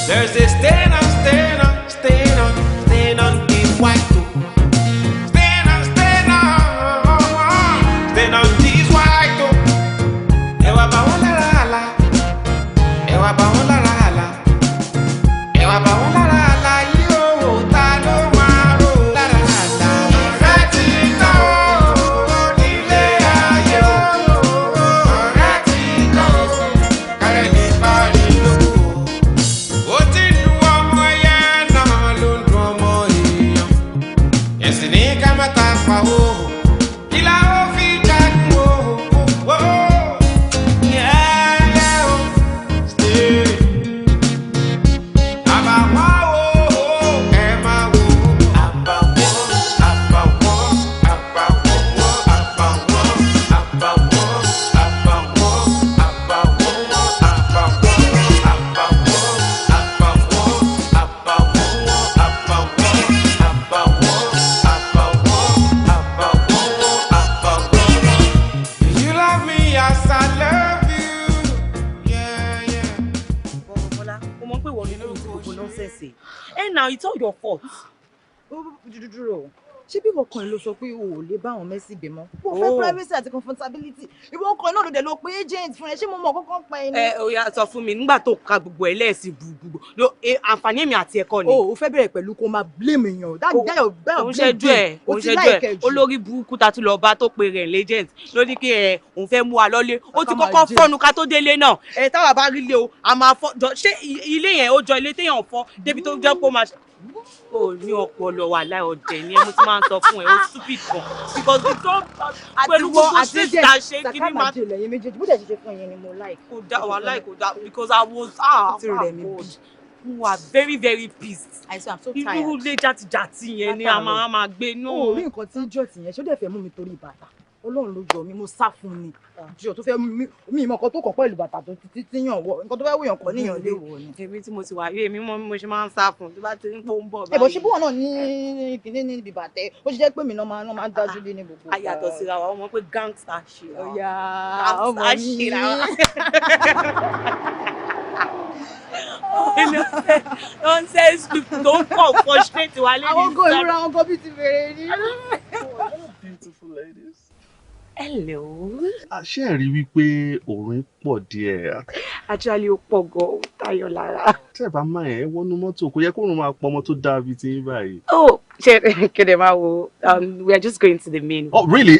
There's a stain on, stain on, stain on, stain on the white. Stain on, stain on, stain on this white. Ẹ wá bá wọn lára àlá. Ẹ wá bá wọn lára àlá. Ẹ wá bá wọn lára àlá yóò ta ló máa rò lára àlá. Ọ̀rẹ́ ti tán o nílé ayé o. Ọ̀rẹ́ ti tán o. Kárẹ̀ ní bá rí lóko. Ó ti dùn ọmọ ẹyẹ náà ló ń dùn ọmọ èèyàn. Ẹ̀sìn ní ká má ta pa o. Kí la ó fi jagun o? Yeah, o. Stay. Àbàwọ́n o, ẹ máa wo. Àbàwọ́n, àbàwọ́n, àbàwọ́n, àbàwọ́n, àbàwọ́n, àbàwọ́n, àbàwọ́n, àbàwọ́n, àbàwọ́n, àbàwọ́n, àbàwọ́n, àbàwọ́n, àbàwọ́n, àbàwọ́n, àbàwọ́n, àbàwọ́n. You love me as I love you. Yeah, yeah. Bọ́lá, o mọ̀ pé ìwọ ló kó gbogbo nonsense. Ẹ now, it's all your fault. Dúdúró, ṣé bí ìwọ kan ló sọ pé o ò lè bá àwọn Mercy gbé mọ́? O fẹ́ Oh. privacy àti comfortability. Ìwọ kan náà ló dẹ̀ lọ pé agent fún ẹ. Ṣé mo mọ̀ kọ́kọ́ pa ẹni? Ẹ ó yá, sọ fún mi nígbà tó ka gbogbo ẹ lẹ́ẹ̀sì gbùgbùgbù ló àǹfààní èmi àti ẹ̀kọ́ ni. O ò fẹ́ bẹ̀rẹ̀ pẹ̀lú kó máa blame èèyàn. That that that Òun ṣẹ́jú ẹ̀, òun ṣẹ́jú ẹ̀, olórí burúkú ta tún lọ bá tó pe rẹ̀ legend ló ní kí ẹ òun fẹ́ mú wa lọ́lé. Ó ti Ká máa kọ́kọ́ jẹ. fọ́nu ká tó délé náà. Ẹ táwa bá rí lé o, a máa fọ́ jọ. Ṣé ilé yẹn ó jọ ilé téèyàn fọ́ débi tó jẹ́ pé ó máa o ní ọpọlọ wà láì ọdẹ ni ẹ. Mo ti máa ń sọ fún ẹ, ó stupid gan, because you don't pẹ̀lú gbogbo ṣe ta ṣe kí ni máa Sàkámàjẹ lẹ́yìn méjèèjì, bó dẹ̀ ṣe ṣe fún ẹ̀yẹn ni mo like. Kò dá wà láì, kò dá, because I was, ah, Ó ti rẹ̀ mí God. bí. Mo wà very very pissed. I swear, I'm so Irú tired. ilé játijàti yẹn ni a máa gbé O ò rí náà. nǹkan tí idiot yẹn ṣó dẹ̀ fẹ́ mú mi torí bàtà. Ọlọ́run ló yọ mí, mo sá fún ni. Idiot tó fẹ́ mú mi, mi ìmọ̀ nǹkan tó kàn pẹ̀lú bàtà tó títí tíyàn wọ̀, nǹkan tó fẹ́ wòyàn kọ́ níyàn lé wọ̀ ni. Èmi tí mo ti wà yé èmi mọ bí mo ṣe máa ń sá fún tó bá ti ń pò ń bọ̀. Ẹ̀bọ̀ ṣe bí wọn náà ní kíní níbi bàtẹ́, ó ṣe jẹ́ pé mi náà máa ń dájú lé ní gbogbo. A yàtọ̀ síra wa, wọ́n mọ̀ pé gangster ṣe ra wa. Ọ̀yà ọmọ Gangster mi. ṣe ra wa. Nonsense people tó ń kọ̀ frustrate wa lé. Àwọn gan ìrora àwọn gan bíi ti bèrè ní. Beautiful ladies. Hello. Ṣé ẹ rí wípé òórùn pọ̀ díẹ̀? Actually, ó pọ̀ gan, ó tayọ lára. Tẹ́ ẹ bá máa ẹ̀ wọnú mọ́tò, kò yẹ kóòrùn máa pọ̀ ọmọ tó dáa bíi ti yín báyìí. Oh, ṣe kéde máa wo, we are just going to the main. Oh, really?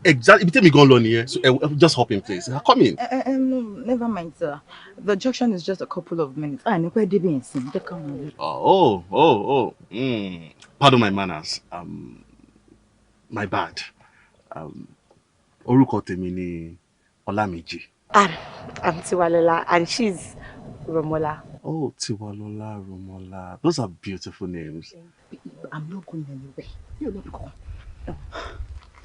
Exactly. Ibi tẹ́mi gan lọ nìyẹn. So just hop in, please. Come in. No, never mind, sir. The junction is just a couple of minutes. Ah, ní pẹ́ débi ẹ̀sìn, jẹ́ káwọn lọ. Oh. Pardon my manners. My bad. Orúkọ tèmi ni Ọlámìjí. I'm Tiwalola and she's Romola. Oh, Tiwalola, Romola. Those are beautiful names. I'm not going anywhere. Mi ò lọ bí kankan.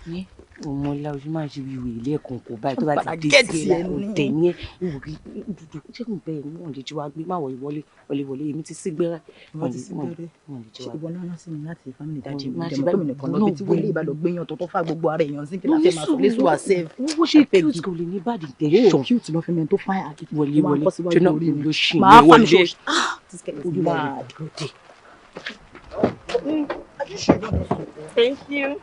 Ní Romola, ojú máa ṣe wíwèé ilé ẹ̀kọ́ kò báyìí tó bá ti dé Padà sí gẹ́ẹ̀tì ẹ̀ ẹ̀ ní. ọ̀dẹ̀ ní ẹ̀ òrí dúdú ṣé kò bẹ́ẹ̀ ní wọ́n lè jí wa gbé má wọ̀ wọlé wọlé wọlé. Èmi ti sí gbẹ́rẹ́. Ìwọ ti sí gbẹ́rẹ́. Wọ́n lè jí Ṣé wa ìwọ náà rán sí mi láti family dájú mi? Má Dẹ̀ ṣe mọ̀ pé mi báyìí. nìkan lọ bí tí wọlé ìbálò gbéyàn tó tó fà gbogbo ara èèyàn sí kí Mo la ní fẹ́ máa sọ lẹ́sùn wà save. Wọ́n ṣe cute, kò lè ní bad intention. Oh, cute lọ fi mi tó fine àti Wọlé wọlé síwájú ṣe orí mi. ló ṣì Màá ní fà mí wọlé. ṣe. Ah, this girl is mad. Thank you.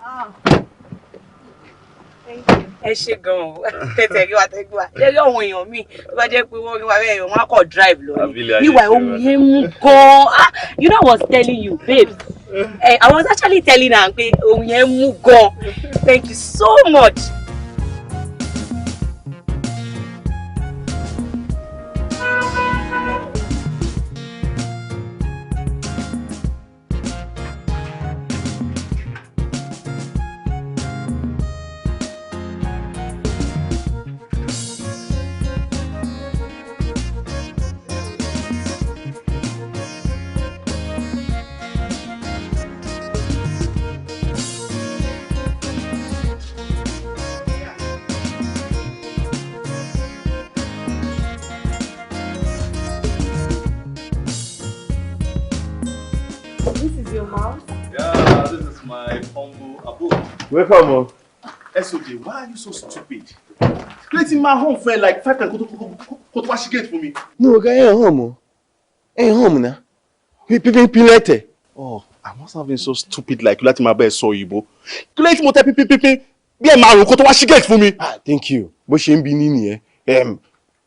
Ẹ ṣe gan-an tẹ̀tẹ̀ rí wa tẹ́gbẹ́ wa ṣé rí àwọn èèyàn míì tó bá jẹ́ pé wọ́n rí wa bẹ́ẹ̀, wọ́n á kọ̀ drive lọ ni. Àbílẹ̀ ayé Meanwhile, ṣe ohun wá. yẹn mú gan-an. Ah, you know, I was telling you, babes, I was actually telling her pé ohun yẹn mú gan-an. Thank you so much. Welcome o. SOJ, why are you so stupid? Creating my home for like 5 times kó tó wá ṣí gate fún mi. No, ọ̀gá ẹ̀ hàn mọ́. Ẹ̀ hàn mọ́ náà. Pípín lẹ́tẹ̀. Oh, I must have been so stupid like you láti máa bẹ́ẹ̀ sọ òyìnbó. Kí ló dé tí mo tẹ pínpínpín bí ẹ̀ márùn-ún kó tó wá ṣí gate fún mi? Ah, thank you. Bó ṣe ń bi ní nìyẹn.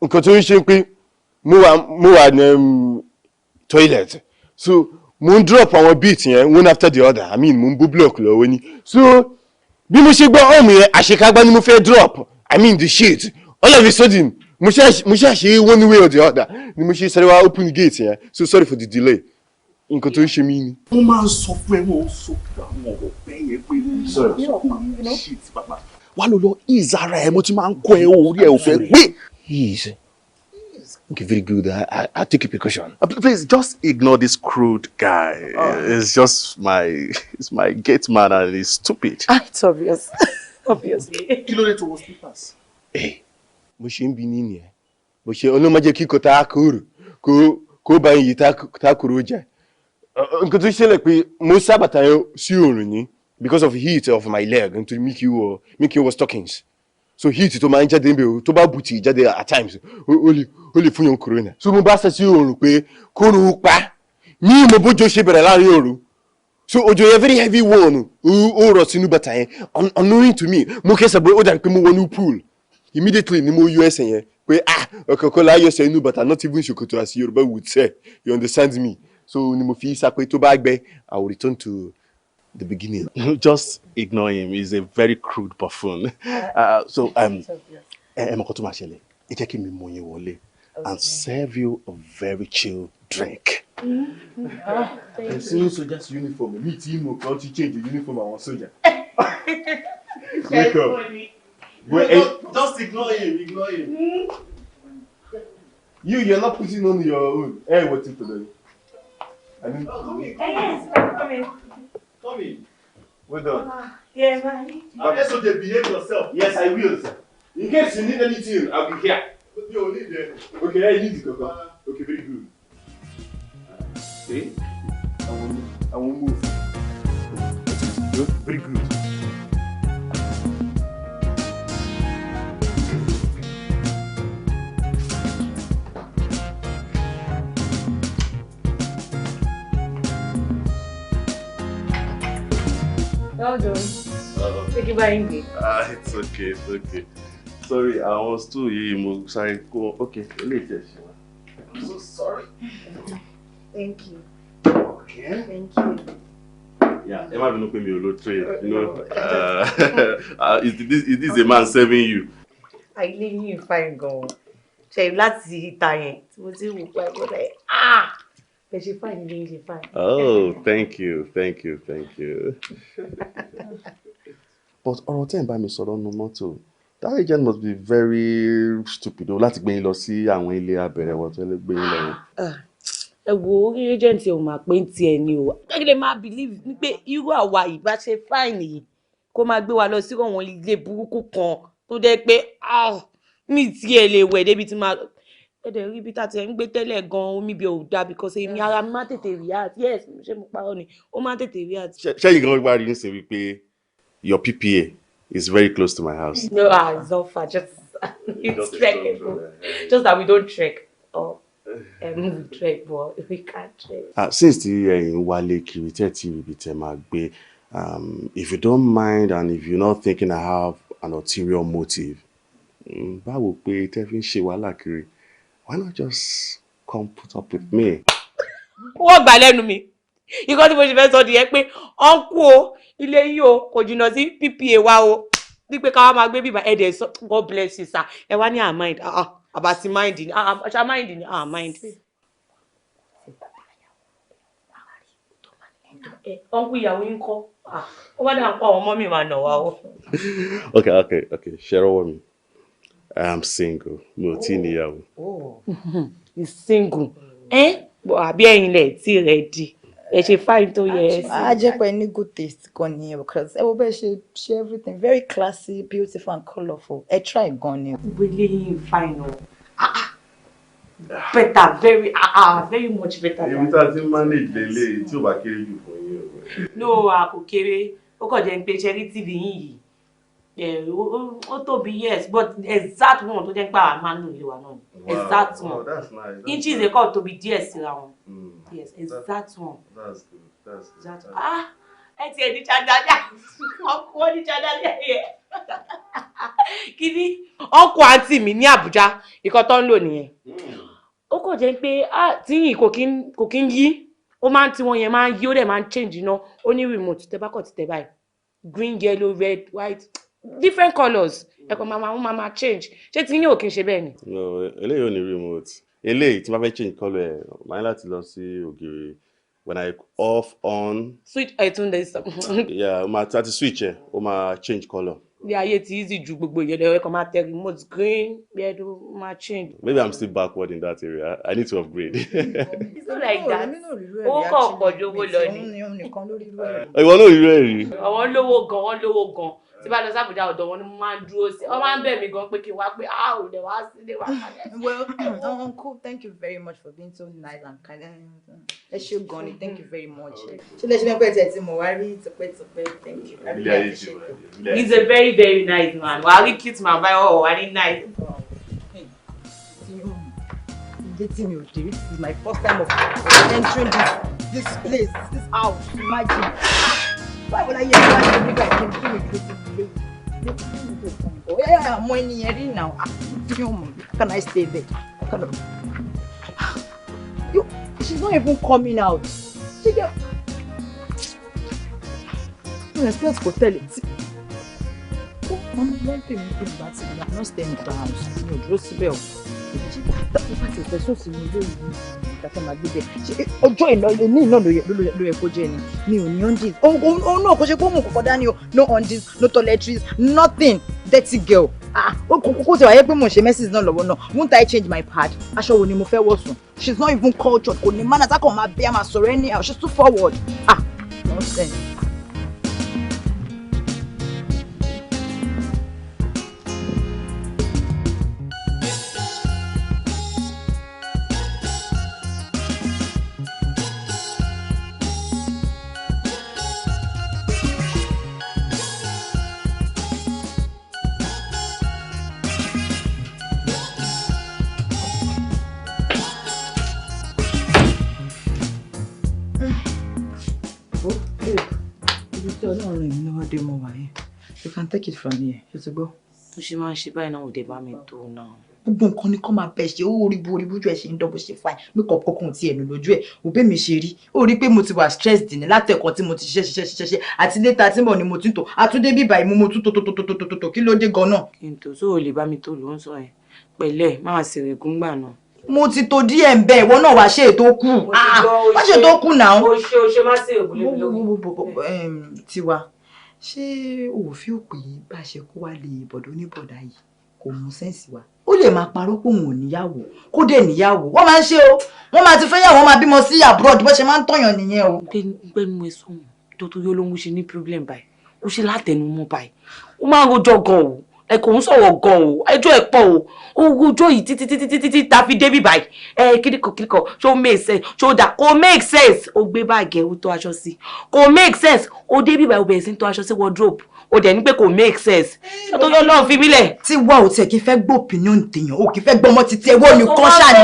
Nǹkan tó ń ṣe pé mo wà ní toilet. So mo ń drop àwọn beat yẹn one after the other. I mean, mo ń bó block lọ́wọ́ ni. So bí mo ṣe gbọ́ ọ̀mù yẹn, àṣekágbá ni mo fẹ́ drop. I mean the shit. All of a sudden, mo ṣe ṣe one way or the other ni mo ṣe sáré wá open gate yẹn. So sorry for the delay. Nǹkan tó ń ṣe mí ni. Mo máa ń sọ fún ẹ, mo ń sọ fún àwọn ọ̀rọ̀ bẹ́ẹ̀ yẹn pé Sorry. shit bàbá. Wá lọ lọ ease ara ẹ, mo ti máa ń kọ́ ẹ, orí ẹ ò fẹ́ gbé. Ease. Okay, very good. I take a precaution. Please just ignore this crude guy. It's just my it's my gate man and he's stupid. Ah, it's obvious. Obviously. Kí ló dé tó wọ slippers? Bó ṣe ń bi ní nìyẹn. Bó ṣe ọlọ́mọ jẹ́ kíkọ tá a kúrò kó bá iyì tá a kúrò jẹ́. Nǹkan tó ṣẹlẹ̀ pé mo sábà tayọ sí òòrùn ní because of heat of my leg nítorí mi kì í wọ stockings. So heat tó máa ń jáde níbẹ̀ o tó bá bùtì jáde at times, ó lè fún yàn corona. So mo bá sẹ sí òòrùn pé kóòrùn pa ní mo bójú ṣe bẹ̀rẹ̀ láàrin òru. So òjò yẹn, very heavy one, ó rọ̀ sínú bàtà yẹn. Unknowing to me, mo kẹsẹ̀ bó ó dàbí pé mo wọnú pool. Immediately ni mo yọ ẹsẹ̀ yẹn pé ah, ọ̀kọ̀ọ̀kan láyọ̀ ẹsẹ̀ inú bàtà, not even ṣòkòtò, as Yorùbá would say, you understand me? So ni mo fi sá pé tó bá gbẹ, I will return to the beginning. Just ignore him. He's a very crude buffoon. So ẹ mọ̀ kó tó máa ṣẹlẹ̀. Ẹ jẹ́ kí mi mú yín wọlé and serve you a very chill drink. Ẹ̀sìn soja's uniform mi tí mo kàn ti change the uniform àwọn soja. Wake up. Wait, eh, Just ignore him. Ignore him. You're not putting on your own. Ẹ wọ́n ti tọ̀dọ̀ yìí. I mean, Come in. Yes, come in. Come in. Well done. Yeah, man. SOJ, behave yourself. Yes, I will, sir. In case you need anything, I'll be here. You don't need it. Okay, I need it, Koko. Okay, very good. See? I won't move. Very good. Well done. Take it by English. Ah, it's okay, it's okay. Sorry, àwọn stool yìí mo sáré kó. Okay, eléyìí tẹ̀ ṣe wá. I'm so sorry. Thank you. Okay. Thank you. Yeah, ẹ má bínú pé mi ò lo tray, you know. Is this a man serving you? Ilé yìí fine gan-an. Ṣe láti ìta yẹn tí mo ti wò pa ẹ̀kọ́ rẹ̀. Ah! Ẹ ṣe fine, ilé yìí ṣe fine. Oh, thank you, thank you, thank you. But ọ̀rọ̀ tẹ́ ẹ̀ ń bá mi sọ̀rọ̀ nu mọ́tò, that agent must be very stupid o láti gbé yín lọ sí àwọn ilé abẹ̀rẹ̀wọ̀ tó lè gbé yín lọ yẹn. Ẹ wo orí agent ò máa pé ń tiẹ̀ ni o. Kẹ́kẹ́ lè máa believe ní pé irú àwa ìbá ṣe fine yìí kó máa gbé wa lọ sí àwọn ilé burúkú kan tó jẹ́ pé ah, mi tiẹ̀ lè wẹ̀ débi tí máa ẹ̀dẹ̀ rí ibi tá a ti ń gbé tẹ́lẹ̀ gan-an, omi bí ò dáa because èmi ara mi máa tètè react. Yes, ṣé mo parọ́ ni? Ó máa tètè react. Ṣẹ́yìn gan gbá rí ń sìn wípé your PPA is very close to my house. No, ah, it's not far. Just it's Just a trekkable. stone's. Just that we don't trek. Or we trek, but we can't trek. Since tí ẹ̀yin wálé kiri tẹ́ tí ibi tẹ́ máa gbé, if you don't mind and if you're not thinking I have an ulterior motive, báwo pé tẹ́ fi ń ṣe wàhálà kiri, why not just come put up with me? Wọ́n gbà lẹ́nu mi. Ikọ́ tí mo ṣe fẹ́ sọ nìyẹn pé ọ̀nkú o, ilé yìí o, kò jìnnà sí PPA wa o. Wípé ká wá máa gbé bíbá ẹ̀dẹ̀ sọ, God bless you, sir. Ẹ wá ní à mind, ah ah, àbá ti mind ni, ah ah, ṣá mind ni, ah mind. Ọ̀nkú ìyàwó yín kọ́, ah, ó bá dà ń kọ́ àwọn ọmọ mi máa nà wá o. Okay, ṣe rọwọ́ mi. I am single, mi ò tí ì níyàwó. He's single. Ẹ àbí ẹ̀yin lẹ̀ tí ready. Ẹ ṣe fine tó yẹ ẹ sí. A jẹ́ pé ní good taste gan nìyẹn because ẹ wo bẹ́ẹ̀ ṣe ṣe everything very classy, beautiful and colourful. Ẹ try gan ni. Gbogbo ilé yìí fine o. Ah, ah. Better, very, ah, ah, very much better. Ibi tá a ti ń manage lélẹ̀ tí ò bá kéré jù fún yín o. No, a kò kéré. Ó kàn jẹ́ pé ṣe rí TV yín yìí, ó tóbi, yes, but exact one tó jẹ́ pé àwa máa ń lò nílé wa náà ni. Exact one. Oh, that's nice. That's Inches nice. Kàn tóbi díẹ̀ síra wọn. Yes, exact one. That's good. That's good. Exact. Ah, ẹ tiẹ̀ ní chandelier, ọkọ ní chandelier yẹ. Kíní ọkọ àǹtí mi ní Àbújá, ìkan tó ń lò nìyẹn. Ó kàn jẹ́ pé tíyìn kò kí ń yí, ó máa ń tí wọn yẹn máa ń yí, ó dẹ̀ máa ń change iná. Ó ní remote, tẹ bá kàn ti tẹ báyìí, green, yellow, red, white, different colours, ẹ kàn máa change. Ṣé tíyìn ò kí ń ṣe bẹ́ẹ̀ ni? No, eléyìí ò ní remote. Eléyìí tí n bá fẹ́ change colour ẹ̀, màá ní láti lọ sí ògiri. When I off on. Switch ẹ̀ tún lè sọ. Yeah, ó máa ti switch ẹ̀, ó máa change colour. Ní ayé ti easy ju gbogbo ìyẹn lọ, ẹ kàn máa tẹ remote, green, yellow, máa change. Maybe I'm still backward in that area. I need to upgrade. It's not like that. Owó kàn pọ̀ ju owó lọ ni. Ìwọ náà rí rẹ̀ rí. Àwọn lówó gan, wọ́n lówó gan. Tí bá lọ sí Àbújá, ọ̀dọ̀ wọn ni mo máa ń dúró sí. Wọ́n máa ń bẹ̀ mí gan pé kí n wá, pé a ò lè wá sílé wa kalẹ̀. Well, uncle, thank you very much for being so nice and kind. Ẹ ṣé gan ni, thank you very much. Ṣé lè ṣe mẹ́pẹ́ tẹ̀ tí mo wá rí tipẹ́tipẹ́? Thank you. I really appreciate it. He's a very very nice man. Wàá rí cute man báyọ̀, wà á rí nice. Ilé tí mi ò dé rí, this is my first time of entering this place, this house. Imagine. Báwo la yẹ kí wọ́n ṣe nígbà tí mi dúró sí ilé? Oh yeah, àmọ́ ẹni yẹn rí now. Can I stay there? You, she's not even coming out. She get. No respect kò tẹ̀lé tí. Ó mama ló ń pè mí pé ìgbà tí I'm not staying in the house. Mi ò dúró síbẹ̀ o. Ìbá ti fẹ́ sùn sí mi lórí ìgbà tó máa gbé bẹ́ẹ̀. Ṣé ọjọ́ ìná ní iná ló yẹ kó jẹ́ ni? Mi ò ní undies. Òun náà kò ṣe pé òun kò kọ́ dání o. No undies, no toiletries, nothing. Dirty girl. Ah, ó kò tí wàá yẹ pé mò ń ṣe messages náà lọ́wọ́ náà. Won't I change my pad? Aṣọ wo ni mo fẹ́ wọ̀ sùn? She's not even cultured. Kò ní manners. A kàn máa bí a máa sọ̀rọ̀ anyhow. She's too forward. Ah, nonsense. You can take it from here. Ṣé ti gbọ́? Tó ṣe máa ń ṣe báyìí náà, ò dé bá mi tó náà. Gbogbo nǹkan ni kọ́ máa bẹ̀ ṣe, ó rí bó rí bójú ẹ̀ ṣe ń dán, bó ṣe fine, makeup kankan ti ẹ̀nu lójú ẹ̀, òbí mi ṣe rí. Ó rí pé mo ti wà stressed ní látẹ̀kọ́ tí mo ti ṣiṣẹ́ ṣiṣẹ́ ṣiṣẹ́ ṣe àti létà tí mo ní mo tún tò àtúndé bíbà ìmú mo tún tò tò tò tò tò tò, kí ló dé gan-an. Kí n tó sóò lè bá mi tó ló ń sọ yẹn, pẹ̀lẹ́ máa ṣe rẹ̀gùn gbà náà. Mo ti tó díẹ̀ ń bẹ, ìwọ náà wàá ṣe ètò kù. Wá ṣe ètò kù náà. O ṣe o ṣe má ṣe ègún lé mi lórí. Tiwa, ṣé òfin òpè bá ṣe kó wá lè bọ̀dọ̀ oníbọ̀dà yìí kò mú sense wa? Ó lè máa parọ́ pé òun ò níyàwó, kó dẹ̀ níyàwó. Wọ́n máa ń ṣe o, wọ́n máa ti fẹ́ yàwó, wọ́n máa bímọ sí abroad, bó ṣe máa ń tọ̀yàn nìyẹn o. Gbẹ́nu ẹ sọ̀hún tó tó yọ lóhun ṣe ní problem báyìí, ó ṣe látẹnumọ́ báyìí, ó máa ń rojọ́ gan o, ẹ kò ń sọ̀rọ̀ gan o, ẹjọ́ ẹ̀ pọ̀ o, ó rojọ́ yìí títí títí títí tí ta fi débí báyìí. Ẹ kíríkọ kíríkọ, ṣó make sense? Ṣó dà? Kò make sense. Ó gbé báàgì ẹ̀, ó tó aṣọ sí, kò make sense. Ó débí báyìí, ó bẹ̀rẹ̀ sí ń tó aṣọ sí wardrobe, ó dẹ̀ ní pé kò make sense. Ṣé tó yọ lọ́run fi mí lẹ̀. Tí wà ò tiẹ̀ kí fẹ́ gbọ́ opinion tèèyàn, ò kí fẹ́ gbọ́ ọmọ títí ẹ wọ́n nìkan ṣáà ni.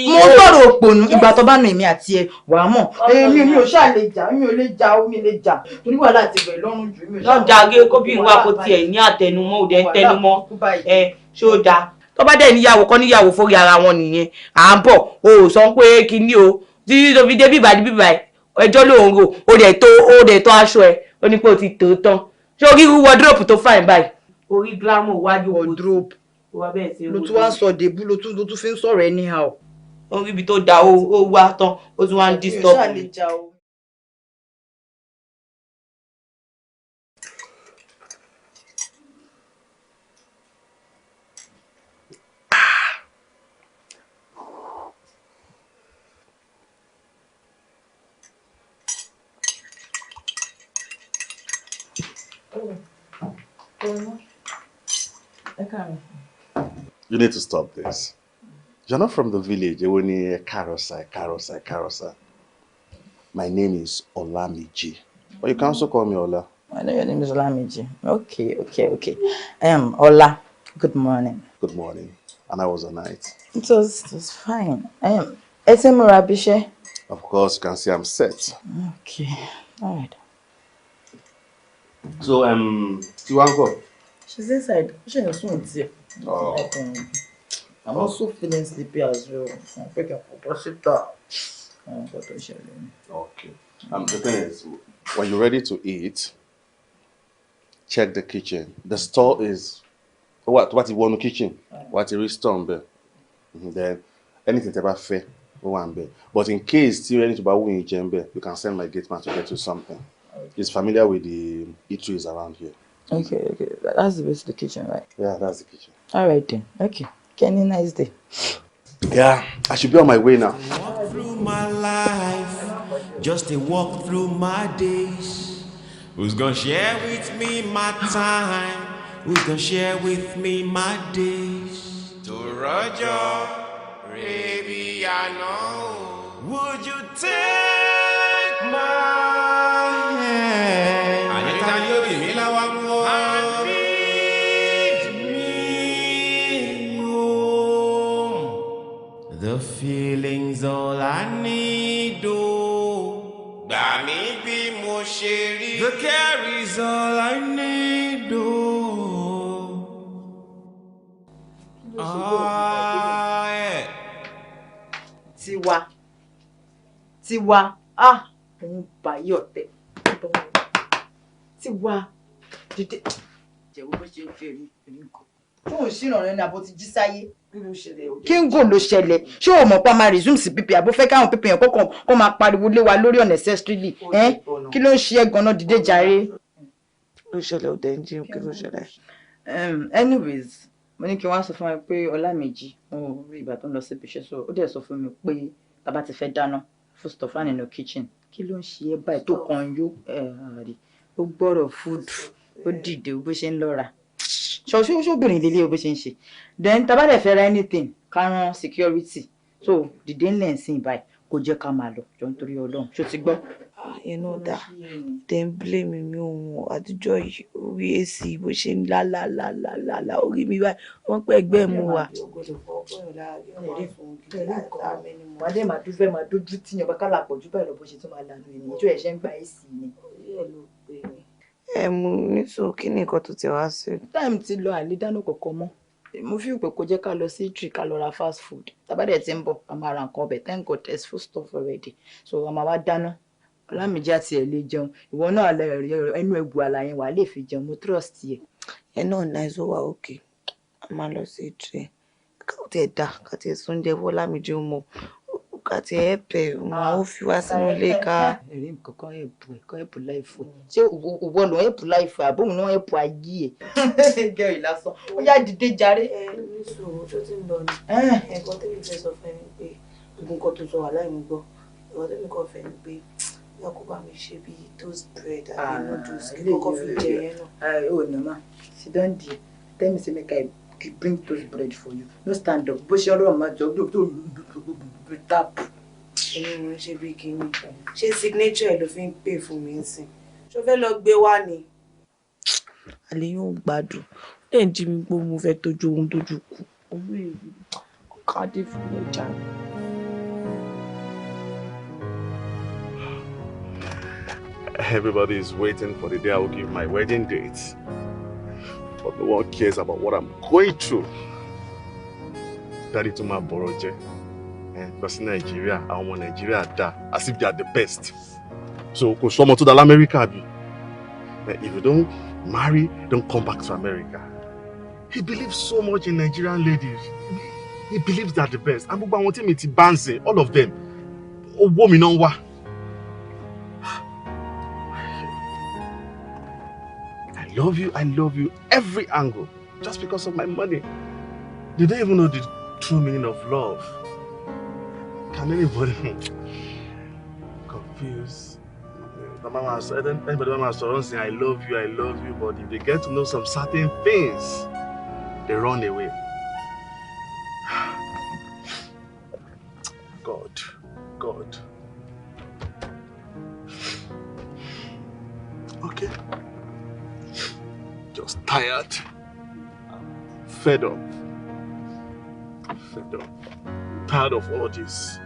Mo sọ̀rọ̀ òpònú, ìgbà tó bá nà èmi àti ẹ wàá mọ̀. Èmi mi ò ṣáà lè jà, mi ò lè jà, omi lè jà, torí wàhálà ti bẹ̀rẹ̀ lọ́rùn jù. Mi ò ṣáà. Lọ́jà gé kóbìnrin wa kò tiẹ̀ ní àtẹnumọ́, ò dẹ̀ ń tẹnumọ́ ẹ, ṣó dáa? Tó bá dẹ̀ níyàwó kọ́ níyàwó fórí ara wọn nìyẹn. À ń bọ̀, o ò sọ pé kinní o, títí tó fi dé bíbá ní bíbá ẹjọ́ lòun rò, ó dẹ̀ tó aṣọ ẹ, ó ní pé o ti tó tán. Ṣé orí irú wardrobe tó fine báyìí? Orí glamour wájú wardrobe ló tún wá sọ débú, ló tún fi ń sọ̀rọ̀ anyhow. Orí ibi tó da ó wá tán, ó tún wá ń disturb mi. You need to stop this. You're not from the village. Èwo ni ẹ káàárọ̀ sir, ẹ káàárọ̀ sir, ẹ káàárọ̀ sir. My name is Olamiji. But you can also call me Ola. I know your name is Olamiji. Okay. Ola, good morning. Good morning. And how was the night? It was fine. Ẹ ti múra bíṣẹ́? Of course, you can see I'm set. Okay, all right. So, Tiwa ńkọ́? She's inside. Ṣé ń sùn tiẹ̀? Oh. I'm also feeling sleepy as well. Mo fẹ́ kí n kọ́kọ́ síta. Àwọn nǹkan tó ṣẹlẹ̀ ni. Okay. The thing is, when you're ready to eat, check the kitchen. The store is what you want in the kitchen. What you store ńbẹ̀. Then anything tẹ́ bá fẹ́, ó wà ńbẹ̀. But in case tí anything bá wù yín jẹ ńbẹ̀, you can send my gate man to get you something. He's familiar with the eateries around here. Okay. That's the way to the kitchen, right? Yeah, that's the kitchen. All right then. Okay. Kenny, nice day. Yeah, I should be on my way now. Walk through my life, just a walk through my days. Who's gonna share with me my time? Who's gonna share with me my days? To Roger, baby, I know. Would you take my hand? Anita, you be me la wa mo. And lead me home. The feeling's all I need, oh. Gbà mí bí mo ṣe rí. The care is all I need, oh. Ah, yeah. Tiwa. Tiwa. Ah, òun báyìí ọ̀tẹ̀. Tiwa. Dìde. Jẹ̀wọ́ bó ṣe ń fi èrí èrí nǹkan. Fóun ṣìrànlẹ́ ní àbó ti jí sáyé. Kí ń gò ló ṣẹlẹ̀? Ṣé o mọ̀ pé a máa resume sí pp àbó fẹ́ káwọn pp yẹn kọ́kàn kó máa pariwo lé wa lórí unnecessarily? Ẹ́ kí ló ń ṣe é gan-an? Dìde jàre. Ló ṣẹlẹ̀? Ó dẹ̀ ń jí, kí ló ṣẹlẹ̀? Anyways, mo ní kí wọ́n sọ fún mi pé Ọlámìjí, mo rí ìgbà tó ń lọ síbi iṣẹ́, so ó dẹ̀ sọ fún mi pé tá bá ti fẹ́ dáná, food stuff wà nínú kitchen. Kí ló ń ṣe é báyìí tó kàn yó rí? Ó gbọ́rọ̀ food, ó dìde bó ṣe ń lọ́ra ṣọ́ṣọ́bìnrin lélẹ̀ bó ṣe ń ṣe. Then tá bá dẹ̀ fẹ́ ra anything, ká rán security. So dìde ńlẹ̀ ń sìn báyìí, kó jẹ́ ká máa lọ jọ, nítorí Ọlọ́run. Ṣó ti gbọ́? Yẹn náà dà dẹ̀ ń blame mi. Ohun àtijọ́ yìí, orí AC bó ṣe ń lá lá lá lá lá lá orí mi báyìí, wọ́n pẹ́ ẹgbẹ́ mu wa. Wàá dé máa dúfẹ́, máa dójú tíyan bá kálà pọ̀ jù báyìí lọ, bó ṣe tún máa lànà ènìyàn tó ẹ̀ ṣe ń gba AC ni. Ẹ mú nítorí kí ni nǹkan tó ti wá sí? Time ti lọ, àlè dáná kọ̀ọ̀kan mọ́. Mo fi pé kó jẹ́ ká lọ sí eatery, ká lọ ra fast food. Tá bá dẹ̀ ti ń bọ̀, a máa ra nǹkan ọbẹ̀. Thank God there's food stuff already, so a máa wá dáná. Ọlámìjí àti ẹ̀ lè jẹun, ìwọ náà lè rí ẹnu ẹ̀bù àlàyé wà lè fi jẹun. Mo trust yẹ. Ẹ náà nice, ó wà òkè. A máa lọ sí eatery, ká tiẹ̀ dà, ká tiẹ̀ sóúnjẹ fọlámìjí mọ̀, ká tiẹ̀ ẹ̀pẹ̀ mọ̀, ó fi wá sínú ilé ká. Ẹ̀rí nǹkan kan ẹ̀bù ẹ̀ kan ẹ̀bù láìfò ẹ̀. Ṣé ìwọ ló ẹ̀bù láìfò ẹ̀, àbóhùn náà ẹ̀bù ayé ẹ̀? Gẹ̀ ìlàsàn, ó yá, dìde jàre. Ẹ ní sùúrù, tó ti ń lọ ni. Ẹ̀kan tẹ́mi fẹ́ sọ fún ẹ ni pé gbogbo nǹkan tó sọ wà láì mú gbọ́. Ìwọ tẹ́mi kàn fẹ́ ni pé yá kó bá mi ṣe bíi toast bread àbí noodles, kí kọ́kọ́ fi jẹ yẹn náà. Oh no ma, sit down there. Tell me say make I bring toast bread for you. No stand up. Bó ṣe ọlọ́run máa jọ tó tap. Èmi mo ń ṣe bí kinní. Ṣé signature ẹ̀ ló fi ń pè fún mi nsìn? Ṣó fẹ́ lọ gbé wá ni? Àlè yóò gbádùn. Ó dẹ̀ ń jí mi pé mo fẹ́ tójú ohun tójú kù. Owó èrè ọ̀kadì fún mi jáde. Everybody is waiting for the day I will give my wedding date. But no one cares about what I'm going through. Daddy tún máa bọ̀rọ̀ jẹ́. Lọ sí Nàìjíríà, àwọn ọmọ Nàìjíríà dá as if they are the best. So kò sọ́mọ tó dá l'Amẹ́ríkà bí. If you don't marry, don't come back to America. He believes so much in Nigerian ladies. He believes they are the best. And gbogbo àwọn tí mi ti bá ń sìn, all of them, owó mi náà ń wá. I love you, I love you, every angle, just because of my money. They don't even know the true meaning of love. Can anybody confuse? Anybody máa sọ̀rọ̀ say I love you, I love you, but if they get to know some certain things, they run away. God, God. Okay. Tired. Fed up. Fed up. Tired of all this.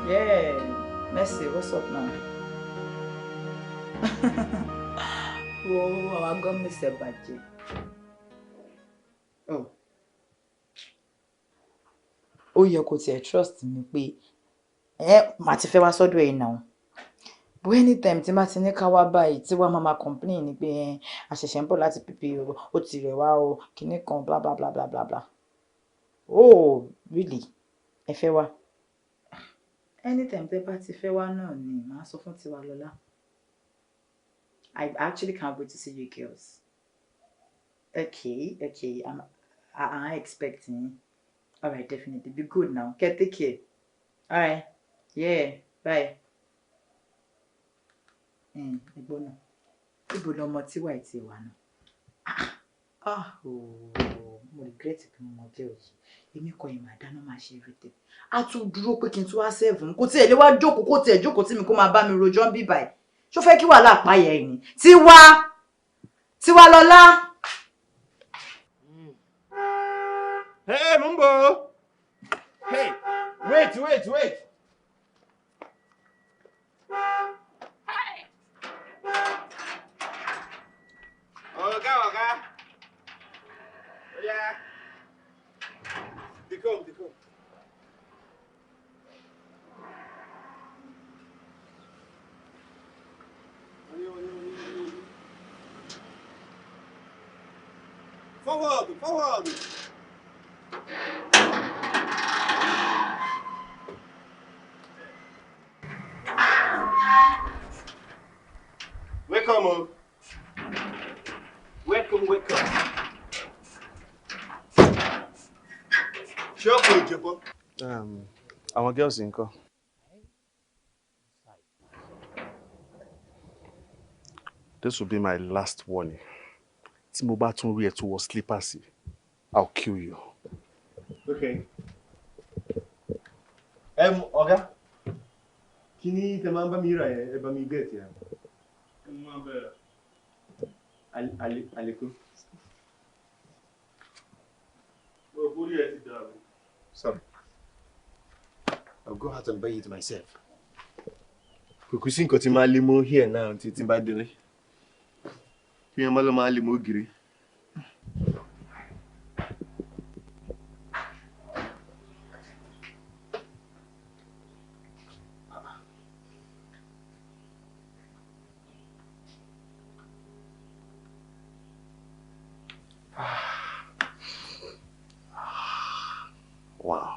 Yeah, Mercy, what's up now? Whoa, I got Mr. Baji. Oh. Ó yẹ kó tiẹ̀ trust mi pé ẹ má ti fẹ́ wá sọ́dọ̀ ẹ̀ náà. But anytime tí má ti ní ká wá báyìí tí wàá máa complain ni pé ẹ àṣẹ̀ṣẹ̀ ń bọ̀ láti pípé o, ó ti rẹ̀ wá o, kinní kan bla bla bla bla bla bla. Oh, really? Ẹ fẹ́ wá? Anytime tẹ́ bá ti fẹ́ wá náà ni màá sọ fún Tiwalọ́lá. I actually can't wait to see you girls. Okay, okay. I'm expecting. All right, definitely. Be good now. Okay, take care. All right. Yeah, bye. Ẹ̀gbọ́n náà. Ibo lọmọ Tiwa ti wà náà? Ah, oh, mo regret pé mo mọ girl yìí. Èmi kọ́ ìmọ̀ àdáná máa ṣe everything. A tún dúró pé kí n tún wá serve òun. Kò tiẹ̀ lè wá jókòó, kò tiẹ̀ jókòó tí mi kó máa bá mi rojọ́ ń bí báyìí. Ṣó fẹ́ kí wàhálà payà ẹ̀ ni? Tiwa! Tiwalọ́lá! Hey, Mumbo! Hey, wait, wait, wait! Oga, oga! Yeah. They come, they come. Forward, forward! Welcome, oh. Welcome, welcome. Ṣé ọkọ̀? Àwọn girls ńkọ́? This will be my last warning. Tí mo bá tún rí ẹ tó wọ slippers, I'll kill you. Okay. Ọ̀gá, kí ni tẹ máa ń bá mi rà yẹn? Ẹ bá mi get yẹn. Àlékún. Sorry. I'll go out and buy it myself. Kò sí nǹkan tí máa lé mọ́ here now tí tí n bá délé. Kí wọ́n má lọ máa lé mọ́ ògiri. Wow.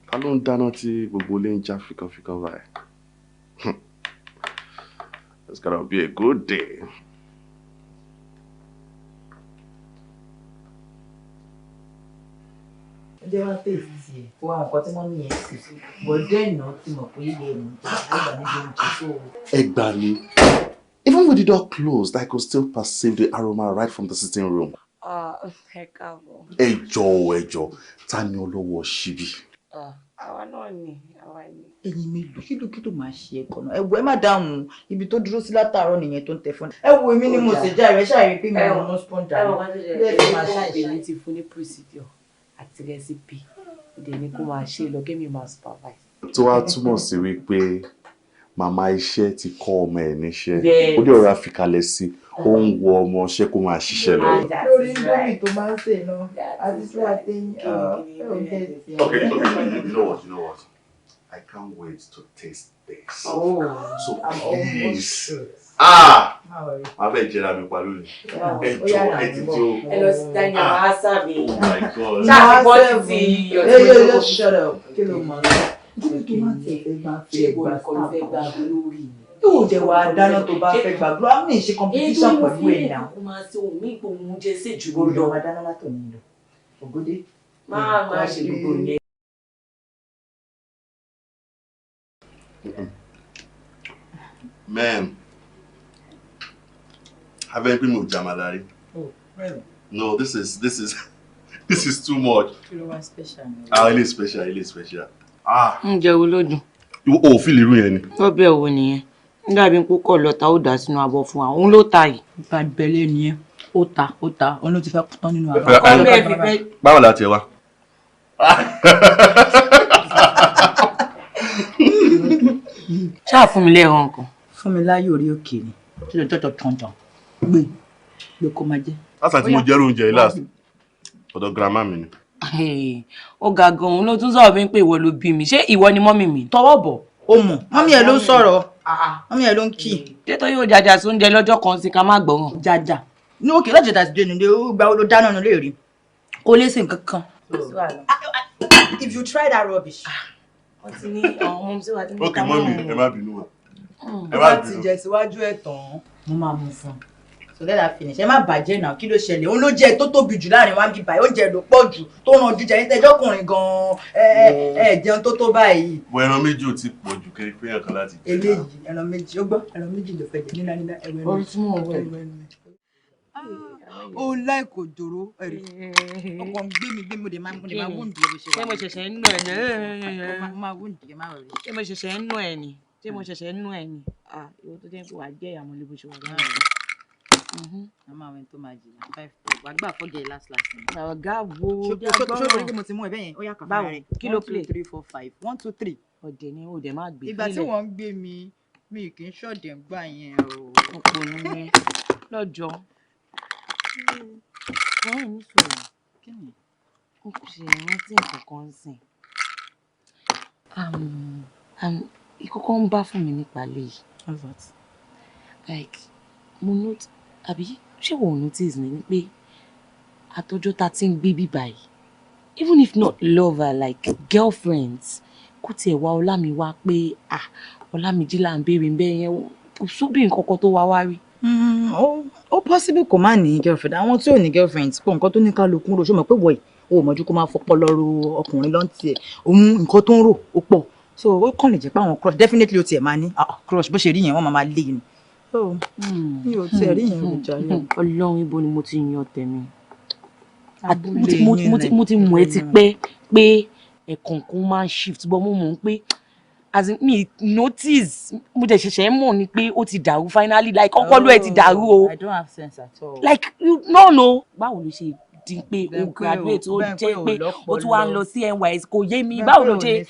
Ta ló ń dáná tí gbogbo ilé ń já fíkanfíkan báyìí? It's gonna be a good day. Ǹjẹ́ wá taste ẹ̀ kó àwọn nǹkan tí wọ́n ní yẹn sì but then náà ti mọ̀ pé ilé ẹ̀mí àgbà níbi oúnjẹ tó. Ẹ gbà mí. Even with the door closed, I could still perceive the aroma right from the sitting room. Ẹ káàbọ̀. Ẹ jọ̀ọ́, ẹ jọ̀ọ́, ta ni olówó ṣíbí? Àwa náà ni, àwa ni. Ẹ̀yin mélòó kí ló kí ló máa ṣe ẹ̀kọ́ náà? Ẹ wo ẹ má dáhùn ibi tó dúró sí látàárọ̀ nìyẹn tó ń tẹ fún. Ẹ wo èmi ni mo ṣe já ìrẹsà rí pé mi ò mú sponge Ẹ dání. wọ́n kàn tó Bẹ́ẹ̀ ṣẹlẹ̀ ni màá ṣàìṣe. èmi ti fún ní procedure àti recipe. Ìdè ni kó máa ṣe lọ kémi máa supervise. Tó wá túmọ̀ sí wípé màmá iṣẹ́ ti kọ́ ọmọ ẹ̀ níṣẹ́. Yes. Ó dẹ̀ rọra fi kalẹ̀ sí, ó ń wo ọmọ iṣẹ́ kó máa ṣiṣẹ́ lọ. Lórí Indomie tó máa ń sè náà, àti sí àtẹ̀yìn ọ̀ Okay, okay, you know what, you know what? I can't wait to taste this. Oh, So I'm almost please. sure. Ah! Má worry. Màá fẹ́ jẹra mi pa lónìí. Ẹ Ó yá jọ̀ọ́, nà ẹ ti ń bọ̀. jó. Ẹ lọ sí dining room, á sàmì. Oh my God. Ṣáà ti bọ́ títí iyọ̀ tí Yo, mo yo, jókòó yo, sí. shut up. Kí ló mọ̀ náà? Kí ló tó máa tẹ̀ fẹ́ gbà Ṣé fẹ́ ìwọ gbà nìkan ló fẹ́ gba sáà? àgbo lórí mi? Yóò dẹ̀ wá dáná tó bá fẹ́ gbàgbọ́. A ní ṣe competition pẹ̀lú ẹ̀ náà. Kó máa ṣe ohun míì pé òun jẹ sí jù Gbogbo lọ. ọmọ dáná látòní lọ. Ògúndé. Máa máa ṣe gbogbo yẹn. Man, have you moved Jamalari? Oh, really? No, this is this is too much. Kí ló wá special ni? Ah, it is special, it is special. Ah, Oúnjẹ wo ló dùn? you oh, feel irú yẹn ni. Ọbẹ̀ wo nìyẹn? Nígbà bí n kó kọ̀ lọ́ta ó dà sínú abọ́ fún wa, òun ló ta yìí. Bàbẹ̀lẹ̀ nìyẹn, ó ta ó ta, òun ló ti fẹ́ tán nínú abọ́. Báwo la tiẹ̀ wá? Ṣáà fún mi lẹ́ran kan. Fún mi láyé orí òkè ni, tí ló jọjọ jọjọ gbé gbé kó máa jẹ. Lásà tí mo jẹ́rú oúnjẹ yìí last, ọ̀dọ̀ grandma mi ni. Ó ga gan-an, ló tún sọ̀rọ̀ bí pé ìwọ ló bí mi, ṣé ìwọ ni mọ́mì mi? Tọwọ́ bọ̀, ó mọ̀, mọ́mì ẹ̀ ló ń sọ̀rọ̀, mọ́mì ẹ̀ ló ń kì. Ṣé tó yóò jàjà sí oúnjẹ lọ́jọ́ kan sí ká má gbọ́ràn? Jàjà. Ní òkè lọ́jọ́ tàbí dé nílé, ó gba ó dáná nílé rí. Kò lè ṣe nǹkan kan. If you try that rubbish. Wọ́n ti ní àwọn ọmọ tí wàá ti ní ká mọ́. Ok, mọ́mì, ẹ má bínú wa. Ẹ má bínú. Bá ti jẹ síwájú ẹ̀ tán, mo máa mú fún un. So let her finish. Ẹ má bàjẹ́ náà, kí ló ṣẹlẹ̀? Òun ló jẹ́ tó tóbi jù láàrin wa ń bí báyìí, oúnjẹ ló pọ̀ jù tó ràn jù jẹ ní tẹjọ́kùnrin gan-an ẹ jẹun tó tó báyìí. Wọ ẹran méjì ò ti pọ̀ jù kiri pé ẹ̀kan láti jẹ. Eléyìí ẹran méjì, ó gbọ́ ẹran méjì ló fẹ́ jẹ nílá nílá ẹwẹ́ mi. Orí tí mò ń wẹ̀. Ó láìkò dòró ẹ̀rí. Ọkọ̀ ń gbé mi gbé mi, mo lè máa wúndì ẹ bó ṣe wà. Ṣé mo ṣẹ̀ṣẹ̀ ń nù ẹ̀ ní? Mo máa wúndì ẹ má rẹ̀. Ṣé mo ṣẹ̀ṣẹ̀ ń nù ẹ̀ ní? Ṣé mo ṣẹ̀ṣẹ̀ ń nù ẹ̀ ní? Ìwọ tó jẹ́ pé wàá jẹ́ ìyàmọ̀lé bó ṣe wà láàrin. Màmá àwọn ẹni tó máa jìyà 5 wàá gbà fọ́gẹ̀ last last. Ọ̀gá wo ṣé o rí pé mo ti mú ẹ bẹ́ẹ̀ yẹn? Ó yá kà fún rẹ̀. Kí ló play? 1 2 3 4 5 1 2 3. Ọ̀dẹ̀ ni ó dẹ̀ má gbé. Ìgbà tí wọ́n ń gbé mi, mi kì í ṣọ̀dẹ̀ ń gbà yẹn o. Òpònú ni lọ́jọ́. Wọ́n ní sọ̀rọ̀. Kí ni? N kò ṣe rántí nǹkan kan sìn. Ìkọ́kọ́ ń bá fún mi nípa léyìí. Like, mo note, àbí ṣé wọ́n notice ni pé àtọjọ́ ta ti ń gbé bíbá yìí, even if not lover, like girlfriends, kò tiẹ̀ wá Ọlámi wá pé ah Ọlámìjí là ń béèrè ń bẹ́ẹ̀ yẹn, kò sóbì nǹkan kan tó wá wá rí. Ó possible kò má ní girlfriend. Àwọn tí ò ní girlfriend pọ̀ nǹkan tó ní kálukú ń rò, ṣó mọ̀ pé wọ̀nyí o ò mọ̀jú kó máa fọpọlọ ro ọkùnrin lọ́ntì ẹ̀, òun nǹkan tó ń rò ó pọ̀, so ó kàn lè jẹ́ pé àwọn crush definitely ó tiẹ̀ máa ní crush bó ṣe rí yẹn wọ́n máa lé ni. Mi ò tiẹ̀ rí yẹn rò jàre. Ọlọ́run ibo ni mo ti yan tèmi. Mo ti mọ̀ ẹ́ ti pẹ́ pé ẹ̀kọ̀ọ̀kan máa ń shift, but mo mọ̀ pé as in mi notice, mo dẹ̀ ṣẹ̀ṣẹ̀ mọ̀ ni pé ó ti dàrú finally, like ọpọlọ ẹ̀ ti dàrú o. I don't have sense at all. Like you no no. Báwo ló ṣe di pé o graduate ó jẹ́ pé o tún wá ń lọ sí NYSC, kò yé mi báwo ló ṣe.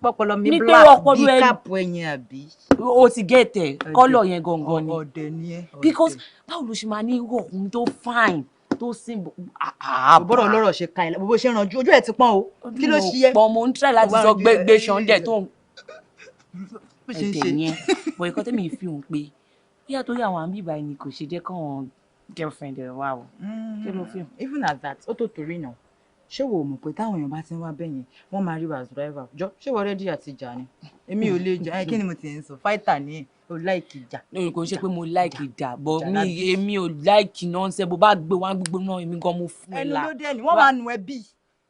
Pọpọlọ mi black bí káàpù ẹyin àbí. O ti get ẹ kọ́lọ̀ yẹn gangan ni. Ọ̀dẹ̀ ni ẹ. Because báwo ló ṣe máa ní irú ọkùnrin tó fine tó simple. Bọ́rọ̀ ọlọ́rọ̀ ṣe ka ẹ̀ bó ṣe ranjú ojú ẹ̀ ti pọ́n o. Kí ló ṣe yẹ? Pọ́n mo ń try láti sọ gbégbé ṣan dẹ̀ tó ń ẹ̀dẹ̀ yẹn. Bọ̀ ẹ̀kọ́ tẹ́mi fi hàn pé bóyá torí àwọn àmì ìbá ẹni kò ṣe jẹ́ káwọn girlfriend ẹ̀ wá o. Kí ló fi hàn? Even at that, ó tó torí náà. Ṣé wo mọ̀ pé táwọn èèyàn bá ti ń wá bẹ́yẹn, wọ́n máa rí as driver. Jọ ṣé wọ́n rẹ́dí àti ìjà ni? Èmi ò lè jà. Kí ni mo ti ń sọ? Fighter ni ẹ̀, o like ìjà. Lórí kò ń ṣe pé mo like ìjà, but mi èmi ò like nonsense. Bó bá gbé wá gbígbóná, èmi gan mo fún ẹ la. Ẹnu ló dé ni, wọ́n máa nu ẹbí.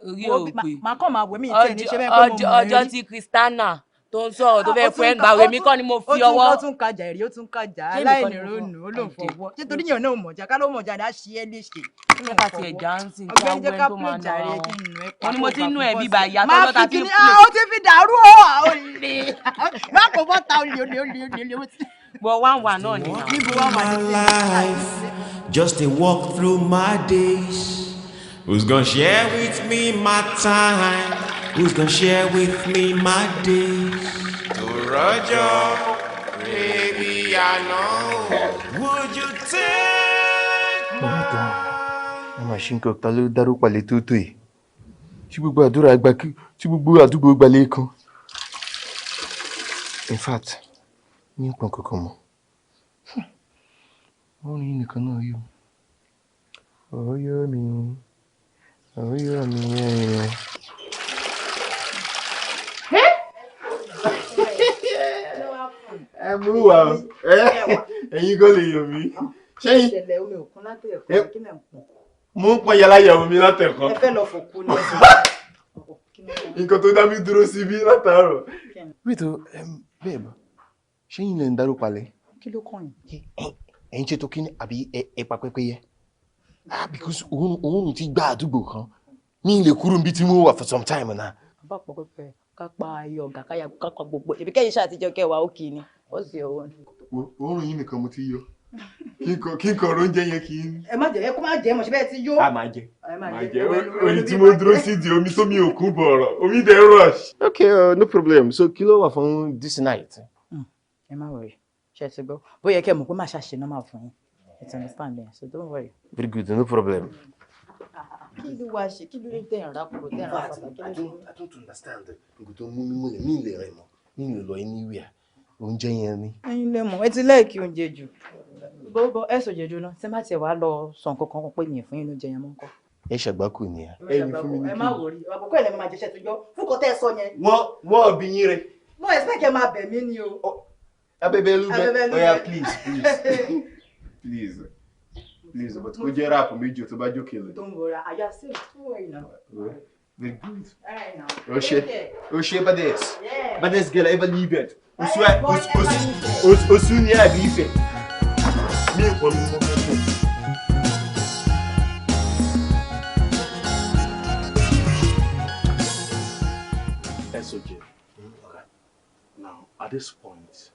Orí ò pé. Màá kàn máa wẹ̀ mí ìtẹ́ ní ṣe bẹ́ẹ̀ pé mo mọ̀ ẹ́ rí. Ọjọ́ tí Christiana tó ń sọ̀rọ̀ tó fẹ́ fún ẹ gbà wẹ̀ mí kọ́ ni mo fi ọwọ́. Ó tún kájà èrè, ó tún kájà aláìníròónù, ó lóun fọwọ́. Ṣé torí yẹn náà mọ̀jà ká ló mọ̀jà ni á ṣe é léṣe. Nípa tiẹ̀ jáǹsì kí Ọ̀gbẹ́ni jẹ́ ká àwọn tó máa play nà jàre ọ́. kí n nù ẹ́ Wọ́n ní mo ti ń nù ẹ̀ bíbá ìyá Má tọ́jọ́ ta fi ti ń kíní, play. ó ti fi dàrú o, ó lè. Má kó bọ́ta olè olè olè olè olè. Bọ̀ wá wà náà ni. Níbo wá wà ní My life, just a walk through my days. Who's gonna share with me my time? Who's gonna share with me my days? Roger, baby, I know. Would you take my Ẹ máa ṣe nǹkan ta ló dárú palẹ̀ tó tó yìí tí gbogbo àdúrà gba tí gbogbo àdúgbò gbalẹ̀ kan. In fact, mi ń pọn kankan mọ́. Wọ́n rí nìkan náà yìí o. Ọ̀yọ́ mi, ọ̀yọ́ mi ẹ̀. Ẹ mú wa o, ẹ̀yin kò lè yọ̀ mí. Ṣẹ́yìn Ìṣẹ̀lẹ̀ omi òkun látẹ̀kọ́, kí lẹ̀ ń pọn? mo ń pọn yàrá ìyàwó mi látẹ̀kọ́. Ẹ fẹ́ lọ fòkú ni ẹ̀sìn. Nǹkan tó dá mi dúró síbí látàárọ̀. Wait o, babe, ṣẹ́yìn lè ń dárò palẹ̀? Kí ló kàn yín? Ẹ̀yin ṣètò kí ni àbí ẹ pa pẹ́pẹ́yẹ? Ah, because òórùn ti gbá àdúgbò kan. Mi lè kúrò níbi tí mo wà for some time now. Bá pọ̀ pẹ́pẹ́ ká pa ayọ̀ ọ̀gá káyà ká pa gbogbo. Èmi kẹ́yìn ṣáà ti jẹ́ kẹwàá ó kì í ni. What's your own? Òórùn yín nìkan mo ti yọ. Kí n kàn oúnjẹ yẹn kí n. Ẹ má jẹ, ẹ kó má jẹ, mo ṣe bẹ́ẹ̀ ti yó. A máa jẹ. Ẹ máa Máa jẹ. jẹ. Oyin tí mo dúró sí di omi tó mi ò kún bọ̀rọ̀. Omi dẹ̀ rush. Okay, no problem. So kí ló wà fún this night? Ẹ má worry. Ṣé ẹ ti gbọ́? Bóyá kẹ́ ẹ mọ̀ pé màá ṣàṣe normal fún yín. It's understand me, so don't worry. Very good, no problem. Kí ló wá ṣe? Kí ló dé tẹ̀ ń rákòrò tẹ̀ ń rákòrò? Kí ló ṣe? I don't understand. Nǹkan tó mú mi múlẹ̀, mi ì lè rìn mọ́, mi ì lè lọ anywhere. Oúnjẹ yẹn ni. Ẹ̀yin lẹ mọ̀, ẹ ti like oúnjẹ jù. Bọ́bọ́ ẹ sọ jẹjú náà, tí má tiẹ̀ wá lọ sọ nǹkan kan pé mi ì fún yín lóúnjẹ yẹn mọ́ ńkọ́. Ẹ ṣàgbákò ni ẹ. Ẹ má worry, àkókò ẹ̀ lẹ́nu máa jẹ́ṣẹ́ tó yọ. Fún kọ́ tẹ́ ẹ sọ yẹn. Wọ́n bí yín rẹ̀. Mo expect kẹ́ máa bẹ̀ mí ni o. Abẹ́bẹ́ lúbẹ́. Abẹ́bẹ́ lúbẹ́. Oya please please please please, but kó jẹ́ ráàpù méjì tó bá jókè lọ. Don't worry, àyà sí, don't worry now. Very good. All right now. O ṣe o ṣe baddest. Yeah. Baddest girl ever lived. Osu Hey, boy, ever osu ni àbí Ifẹ̀. Mi ò pọ̀ mi mọ́ fẹ́ fún. SOJ. Now, at this point,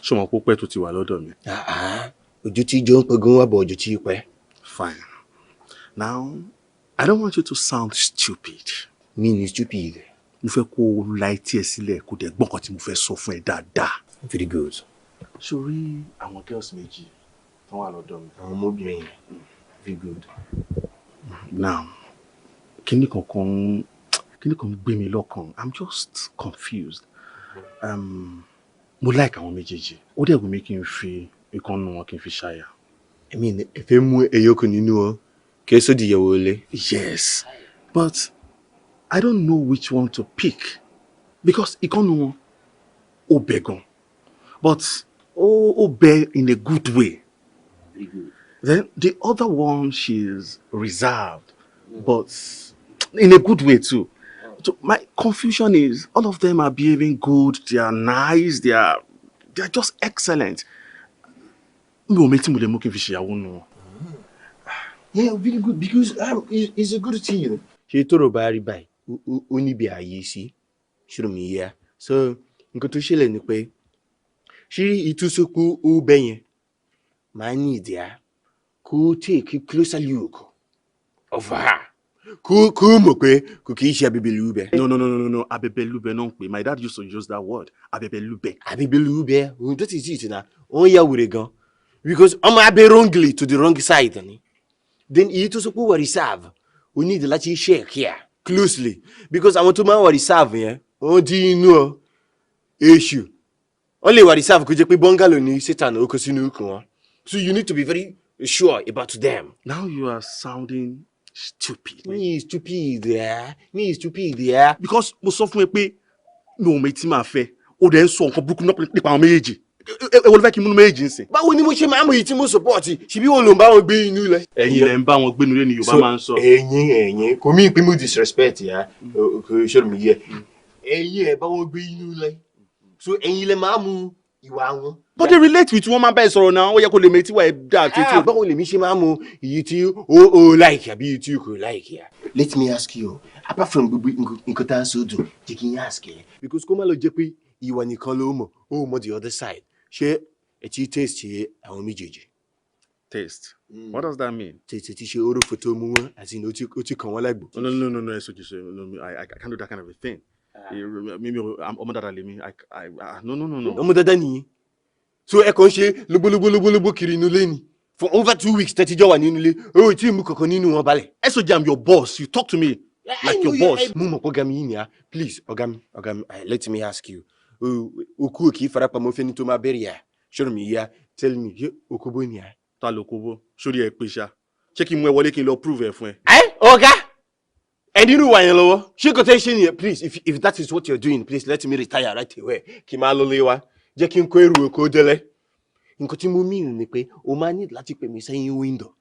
ṣé o mọ̀ pé ó pẹ́ tó ti wà lọ́dọ̀ mi? Ojú tí ijó ń pegún wà bọ̀ ojú tí pẹ́. Fine. Now, I don't want you to sound stupid. Mi ni stupid. Mo fẹ́ kó o la etí ẹ sílẹ̀ kó dẹ̀ gbọ́ nǹkan tí mo fẹ́ sọ fún ẹ dáadáa. Very good. Sórí àwọn girls méjì tó wà lọ́dọ̀ mi. Àwọn ọmọbìnrin yẹn. Very good. Now, kíní kankan kíní kan ń gbé mi lọ́kàn. I'm just confused. Mo like àwọn méjèèjì. Ó dẹ̀ wù mí kí n fi ìkan nínú wọn kí n fi ṣaya. I mean, ẹ fẹ́ mú ẹyọkùn nínú wọn kí ẹ sọ di ìyàwó ilé. Yes, but I don't know which one to pick because ìkan nínú wọn ó bẹ̀ gan, but ó bẹ̀ in a good way. Very good. Then the other one, she's reserved, but in a good way too. So my confusion is all of them are behaving good, they are nice, they are just excellent. Mi ò mọ tí mo lè mú kí n fi ṣèyàwó nù wọn. Yeah, very good because it's a good thing. Ṣé tóró bá rí báyìí, ó níbi ààyè sí, ṣòro mi yá. So, nǹkan tó ṣẹlẹ̀ ni pé, ṣé ìtúsókú ó bẹ́ yẹn, máa ní ìdí á, kó take a closer look of her. Kó mọ̀ pé kò kì í ṣe abẹ́bẹ́lúbẹ́. No, no, no, no, no, no, abẹ́bẹ́lúbẹ́ náà ń pè. My dad used to use that word, abẹ́bẹ́lúbẹ́. Abẹ́bẹ́lúbẹ́, ohun tó ti sí ìtìná, ó ń ya wèrè gan. Because ọmọ abẹ́ wrongly to the wrong side ni. Then èyí tó sọ pé wà reserve, o need láti check here closely because àwọn tó máa ń wà reserve yẹn, wọ́n dín inú ọ èṣù. Wọ́n lè wà reserve kó jẹ́ pé bungalow ní Satan ó kó sínú ikùn wọn. So you need to be very sure about them. Now you are sounding stupid. Me stupid yeah. Me stupid yeah. Because mo sọ fún ẹ pé mi ò mọ etí máa fẹ́, ó dẹ̀ ń sọ nǹkan burúkú náà nípa àwọn méjèèjì. Èwo ló fẹ́ kí n múnú méjèèjì ń sìn? Báwo ni mo ṣe máa mọ èyí tí mo support ṣebí wọn ló ń bá wọn gbé inú ilẹ̀. Ẹ̀yin lẹ ń bá wọn gbénu lé ni Yorùbá máa ń sọ. Ẹ̀yin ẹ̀yin kò mí pé mo disrespect ya kò ṣe mi yẹ. Ẹ̀yin ẹ̀ bá wọn gbé inú ilẹ̀. So ẹ̀yin lẹ máa mú ìwà wọn. But they relate with wọn máa bá ẹ sọ̀rọ̀ náà, ó yẹ kó lè mọ etí wà ẹ dá àti etí. Báwo lèmi ṣe máa mú èyí tí o like àbí èyí tí o kò like ya. Let me ask you, apart from gbogbo nǹkan tá a sọ dùn, jẹ́ kí n ask ẹ. Because kó má lọ jẹ́ pé ìwà nìkan ló mọ̀, ó mọ̀ the other side. Ṣé ẹ ti taste àwọn méjèèjì? Taste? What does that mean? Tètè ti ṣe orúfo tó mú wọn àti ó ti kàn wọ́n lágbo. No, no, no, no, SOJ, no, I can't do that kind of a thing. Mi ò, ọmọ dada lèmi, no, no, no, no. Ọmọ dada nìyí. So ẹ kàn ń ṣe lógbólógbólógbólógbó kiri inú ilé ni. For over 2 weeks tẹ́tí jọ wà nínú ilé, o ò tí ì mú kankan nínú wọn balẹ̀. SOJ, I'm your boss. You talk to me like your boss. Mo mọ̀ pé ọ̀gá mi yìí ni á. Please, ọ̀gá mi, ọ̀gá mi, let me ask you. Okú òkì farapamọ́ fẹ́ni tó máa bẹ̀rẹ̀ yà. Ṣọ́rọ̀ mi yá, tell me, ṣé okóbó ni á? Ta ló kóbó? Sórí ẹ pé ṣá. Ṣé kí n mú ẹ wọlé kí n lọ prove ẹ fún ẹ? Ẹ ọ̀gá! Ẹ nínú ìwà yẹn lọ́wọ́. Ṣé kò tẹ́ ṣe nìyẹn? Please, if that is what you're doing, please let me retire right away. Kí n máa lọ lé wa. Jẹ́ kí n kó èrò kó délẹ̀. Nǹkan tí mo mean ni pé o máa ní láti pè mí sẹ́yìn window.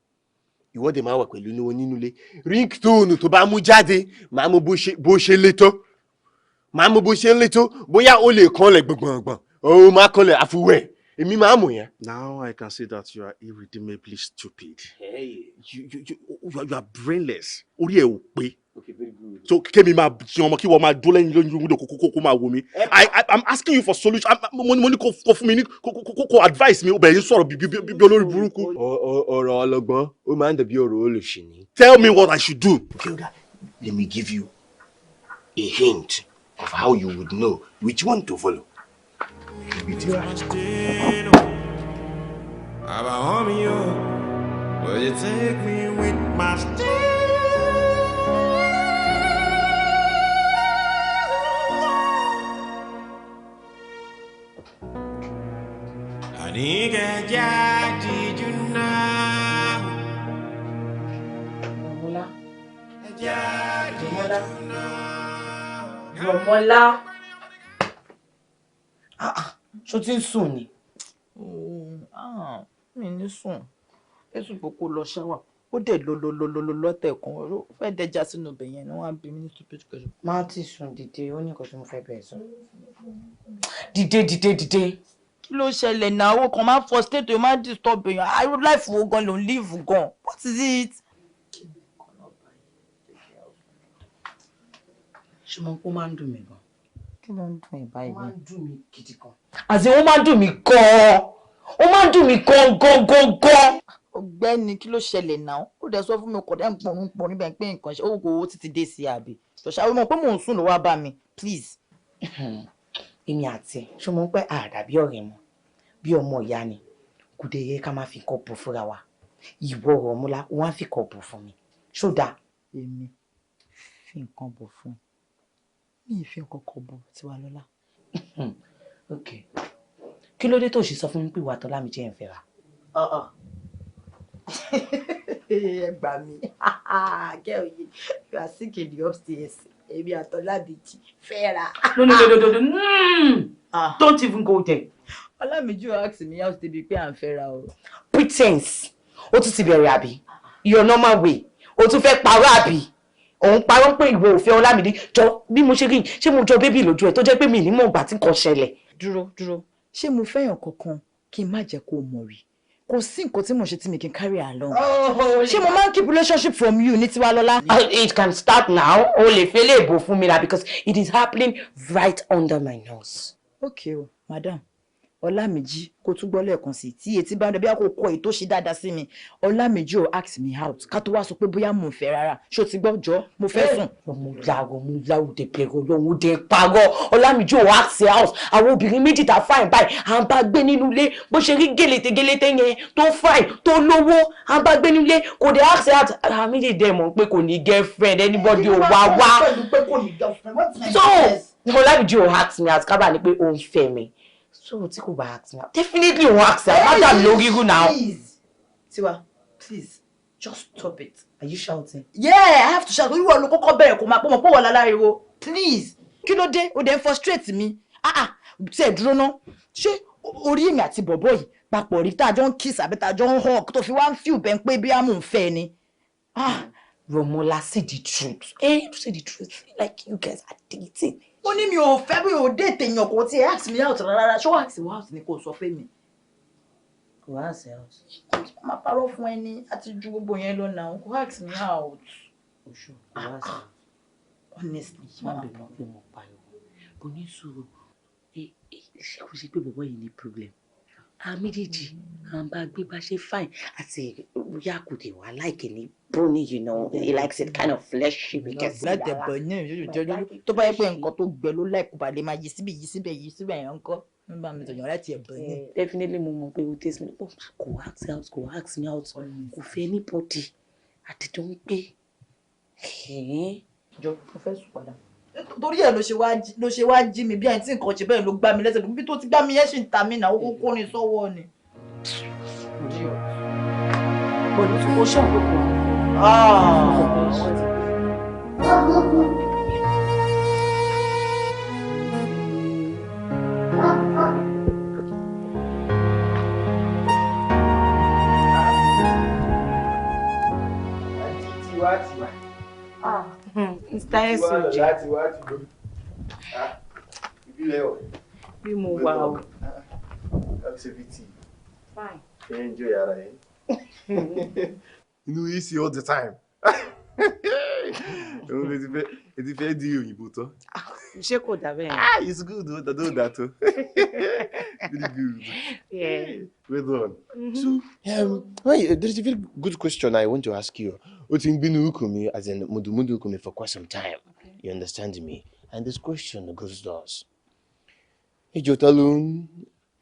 Ìwọ́de máa wà pẹ̀lú wọn nínú ilé. Ringtone tó bá mú jáde, màá mọ bó ṣe lé tó. Màá mọ bó ṣe ń lé tó. Bóyá o lè kanlẹ̀ gbọ̀ngbọ̀ngbọ̀n. O máa kanlẹ̀ àfiwẹ̀. Èmi máa mọ̀ yẹn. Now I can see that you are irredeemably stupid. Hey. You are brainless. Orí ẹ ò pé. Okay, very good. So kémi máa jẹun ọmọ kí wọ́n máa dúró lẹ́yìn lóyún window kó máa wò mí. I'm asking you for solution. Mo ní kó fún mi ní kó advice mi, ó bẹ̀rẹ̀ ń sọ̀rọ̀ bí olórí burúkú. Ọ̀rọ̀ ọlọ́gbọ́n ó máa ń dàbí ọ̀rọ̀ olùṣì ni. Tell me what I should do. Okay, Oga, let me give you a hint of how you would know which one to follow. Will you take me with my steel? Rọ̀mọ́lá. Rọ̀mọ́lá. Ṣó ti ń sùn ni? Mi ní sùn. Èsù kókó lọ ṣáwà. Ó dẹ̀ lọ lọ lọ lọ lọ́tẹ̀ kan. Ó fẹ́ dẹja sínú ibẹ̀ yẹn ni wọ́n á bí mi ní stupid question. Má ti sùn, dìde, ó ní nǹkan tí mo fẹ́ bẹ̀rẹ̀ sọ. Dìde, dìde, dìde. Kí ló ṣẹlẹ̀ náà? Owó kan máa ń frustrate, ó máa ń disturb èèyàn. Irú life wo gan ló ń live gan? What is it? Ṣé mo kó máa ń dùn mí gan? Kí ló ń dùn ẹ́ báyìí? Ó máa ń dùn mí gidi gan. Àti ó máa ń dùn mí gan-an. Ó máa ń dùn mí gan gan gan gan. Ọ̀gbẹ́ni, kí ló ṣẹlẹ̀ náà? Ó dẹ̀ sọ fún mi kò dẹ̀ ń pọnú pọnú bẹ́ẹ̀ pé nǹkan ṣe. Ó kò owó títí dé sí àbí. Ṣọ̀ṣà ó mọ̀ pé mò ń sùn ló wá bá mi. Please. Èmi àti ẹ̀ ṣé mo ń pẹ́ àdàbí ọ̀rẹ́ mọ́ bí ọmọ ìyá ni kò dé yẹ ká máa fi nǹkan bò fúnra wa. Ìwọ Rọ̀mọ́lá, wọ́n á fi nǹkan bò fún mi. Ṣó dáa? Èmi fi nǹkan bò fún ẹ. Mi ì fi nǹkan kan bò Tiwalọ́lá. Okay. Kí ló dé tó ṣe sọ fún mi pé ìwà Tọ́lámi jẹ́ ń fẹ́ra? Ẹ gbà mí. Girl, you are sick in the upstairs. Èmi àtọ́lámìjì fẹ́ra. No, no, no, no, no, no. Don't even go there. Ọlámìjì ò ask me out débi pé à ń fẹ́ra o. Pretense. Ó tún ti bẹ̀rẹ̀ àbí? Your normal way. O tún fẹ́ parọ́ àbí? Òun parọ́ pé ìwọ ò fẹ́ Ọlámídé. Jọ bí mo ṣe rí, ṣé mo jọ bébì lójú ẹ tó jẹ́ pé mi ní mọ̀ ìgbà tí nǹkan ṣẹlẹ̀? Dúró, dúró. Ṣé mo fẹ́yàn kankan kí n má jẹ́ kó o mọ̀ rí? Kò sí nǹkan tí mo ṣe tí mi kì í carry along. Ṣé mo máa ń keep relationship from you ní Tiwalọ́lá? It can start now. O lè fẹ́ lè bò fún mi na because it is happening right under my nose. Okay o, madam. Ọlámìjí kò tún gbọ́ lẹ́ẹ̀kan sí tí etí bá ń dẹ̀ bí a kò kọ èyí tó ṣe dáadáa sí mi. Ọlámìjí ò ask me out ká tó wá sọ pé bóyá mò ń fẹ́ rárá. Ṣé o ti gbọ́? Jọ, mo fẹ́ sùn. Ọmọlá, Ọmọlá, òde bẹ̀rù Ọlọ́run, òde parọ́. Ọlámìjí ò ask out. Àwọn obìnrin méjì tá fine báyìí à ń bá gbé nínú ilé bó ṣe rí gèlètè gèlètè yẹn tó fine tó lówó à ń bá gbé nínú ilé kò dé ask out. Àwọn méjì dẹ̀ mọ̀ pé kò ní girlfriend, anybody ò wá wá. So Ọlámìjí ò ask me out kábà ní pé ó ń fẹ́ mi. So tí kò bá ask me out, definitely won't ask her. Má dà mí lórí irú now. Please, Tiwa, please, just stop it. Are you shouting? Yeah, I have to shout. Olúwa ló kọ́kọ́ bẹ̀rẹ̀ kó máa pọ̀ mọ́ pọ̀ wọ́n láláriwo. Please, kí ló dé? O dẹ̀ ń frustrate mi. Ah ah, tí ẹ dúró ná. Ṣé orí èmi àti bọ̀bọ̀ yìí papọ̀ rí tá a jọ ń kiss àbí tá a jọ ń hug tó fi wá ń feel bẹ́ẹ̀ pé bí a mò ń fẹ́ ni? Ah. Rọ̀mọ́lá, say the truth. Say the truth. Like you guys are dating. Ó ní mi ò fẹ́ bí o date èèyàn kò tí ẹ ask me out rárá. Ṣé ó ask me out ni kò sọ fún mi? Kò ask out. Má parọ́ fún ẹni àti ju gbogbo yẹn lọ náà. Kò ask me out. Oṣù kò ask out. Honestly. Má bínú pé mo pariwo. Kò ní sùúrù. Ṣé kò ṣe pé bọ̀bọ̀ yìí ní problem? A méjèèjì à ń bá gbé bá ṣe fine àti bóyá kò dé wá like ní bony, you know, he likes it kind of fleshy because. Láti ẹ̀bọ̀ ní ìṣojú tó bá yẹ pé nǹkan tó gbẹ ló láìkú balẹ̀ máa yí síbí yí síbẹ̀ yí síbẹ̀ yẹn ń kọ́. Nígbà mi tọ̀yàn láti ẹ̀bọ̀ ní. Definitely mo mọ̀ pé o taste me. Kò ask out, kò ask me out, kò fẹ́ anybody. Àtijọ́ ń pé. Jọ, mo fẹ́ sùn padà. Torí ẹ̀ ló ṣe wá jí mi bí ẹni tí nǹkan ṣe bẹ́ẹ̀ ló gbá mi lẹ́sẹ̀ bí tó ti gbá mi yẹn ṣì ń ta mí náà ó kó ní sọ́wọ́ ni. Bọ̀dé tí mo ṣàkóso. Tiwa tiwa. Mr. SOJ. Láti wá ti lọ. Ìbílẹ̀ ọ̀. Bí mo wà o. Activity. Fine. Enjoy ara ẹ. You know, easy all the time. Ẹ ti fẹ́ di òyìnbó tán. Ṣé kò dà bẹ́ẹ̀? Ah, it's good o, dàdó dàtó. Very good. Yeah. Well done. So, wait, there is a very good question I want to ask you. O ti ń gbénu ukùn mi, as in mùdùmùdù ukùn mi for quite some time. You understand me? And this question goes thus. Ìjọ ta ló ń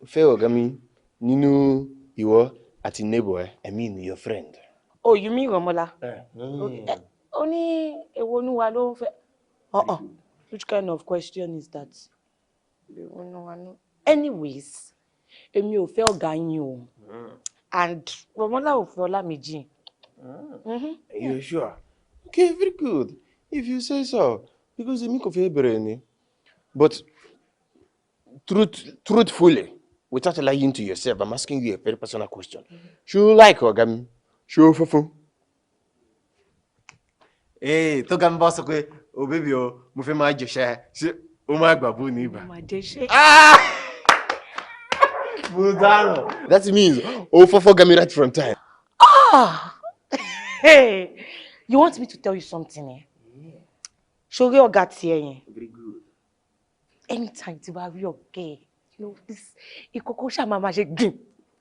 fẹ́ ọ̀gá mi nínú ìwọ àti neighbor ẹ, I mean your friend. Oh, you mean Romola? Okay. Ó ní èwo nu wa ló ń fẹ́. Uh-uh. Which kind of question is that? Èwo nu wa ló. Anyways, èmi ò fẹ́ ọ̀gá yín o. And Romola ò fẹ́ Ọlámìjí. You sure? Okay, very good. If you say so. Because èmi kò fẹ́ bẹ̀rẹ̀ ni. But truthfully, without lying to yourself, I'm asking you a very personal question. Ṣé o like ọ̀gá mi? Ṣé o fẹ́ fún? Ee, tó ga mi bá sọ pé, o baby o, mo fẹ́ máa jẹ̀ṣẹ́, ṣé o máa gbà bó ní ibà? Máa jẹ̀ṣẹ́. Mo dáràn. That means o fọ́fọ́ ga mi right from time. Ah! Hey, you want me to tell you something, eh? Ṣorí ọ̀gá tiẹ̀ yẹn. Very good. Anytime tí wàá rí ọ̀gá ẹ̀, you know, this ìkókó ṣáà máa máa ṣe gbìn,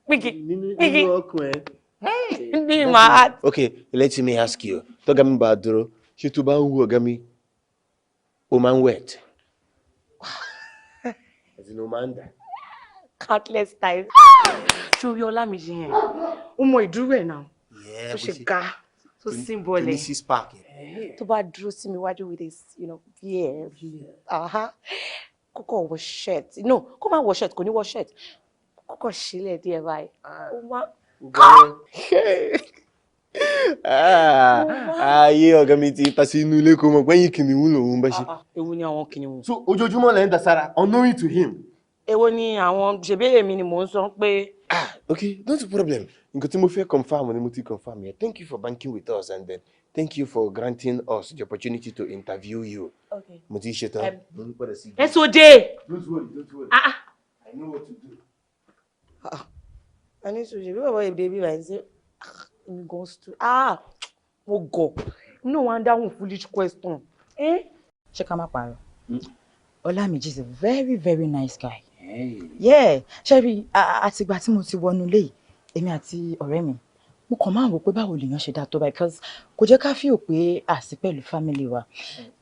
gbìgì, gbìgì. Nínú ọkàn ẹ. Ní my heart. Okay, let me ask you. Tọ́gá mi bá dúró, ṣé tó bá ń wú ọ̀gá mi, o máa ń wet? As in, o máa ń dà? Countless times. Ṣorí Ọlámìjí yẹn, ó mọ ìdúró ẹ̀ náà. Yeah, Tó ṣe ga, tó symbol ní ẹ̀. six pack. Tó bá dúró sí mi wájú with his, you know, yeah. Uh-huh. Kókó wọ shirt. No, kó má wọ shirt, kò ní wọ shirt. Kókó sílẹ̀ díẹ̀ báyìí. Ó má. Ayé ọ̀gá mi ti ta sí inú ilé kó mọ̀ pé yín kìnìún lòun bá ṣe. Èwo ni àwọn kìnìún? So ojoojúmọ́ lẹ́ ń da sára, unknowing to him. Èwo ni àwọn ṣèbéèrè mi ni mò ń sọ pé. Ah, okay, not a problem. Nǹkan tí mo fẹ́ confirm ni mo ti confirm yẹn. Thank you for banking with us and then thank you for granting us the opportunity to interview you. Okay. Mo ti ṣe tán. Mo ń padà sí. Ẹ sóde. Don't worry, don't worry. Ah ah. I know what to do. A ní sùn ṣe bí bàbá èdè bí báyìí ṣe èmi gan stu ah mo gọ̀ inú wa ń dáhùn foolish question. Eh? Ṣé ká má parọ́? Ọlámìjí is a very very nice guy. Yeah, ṣebí àtìgbà tí mo ti wọnú ilé yìí, èmi àti ọ̀rẹ́ mi, mo kàn máa ń wò pé báwo lèèyàn ṣe dá tó báyìí because kò jẹ́ ká feel pé a sí pẹ̀lú family wa.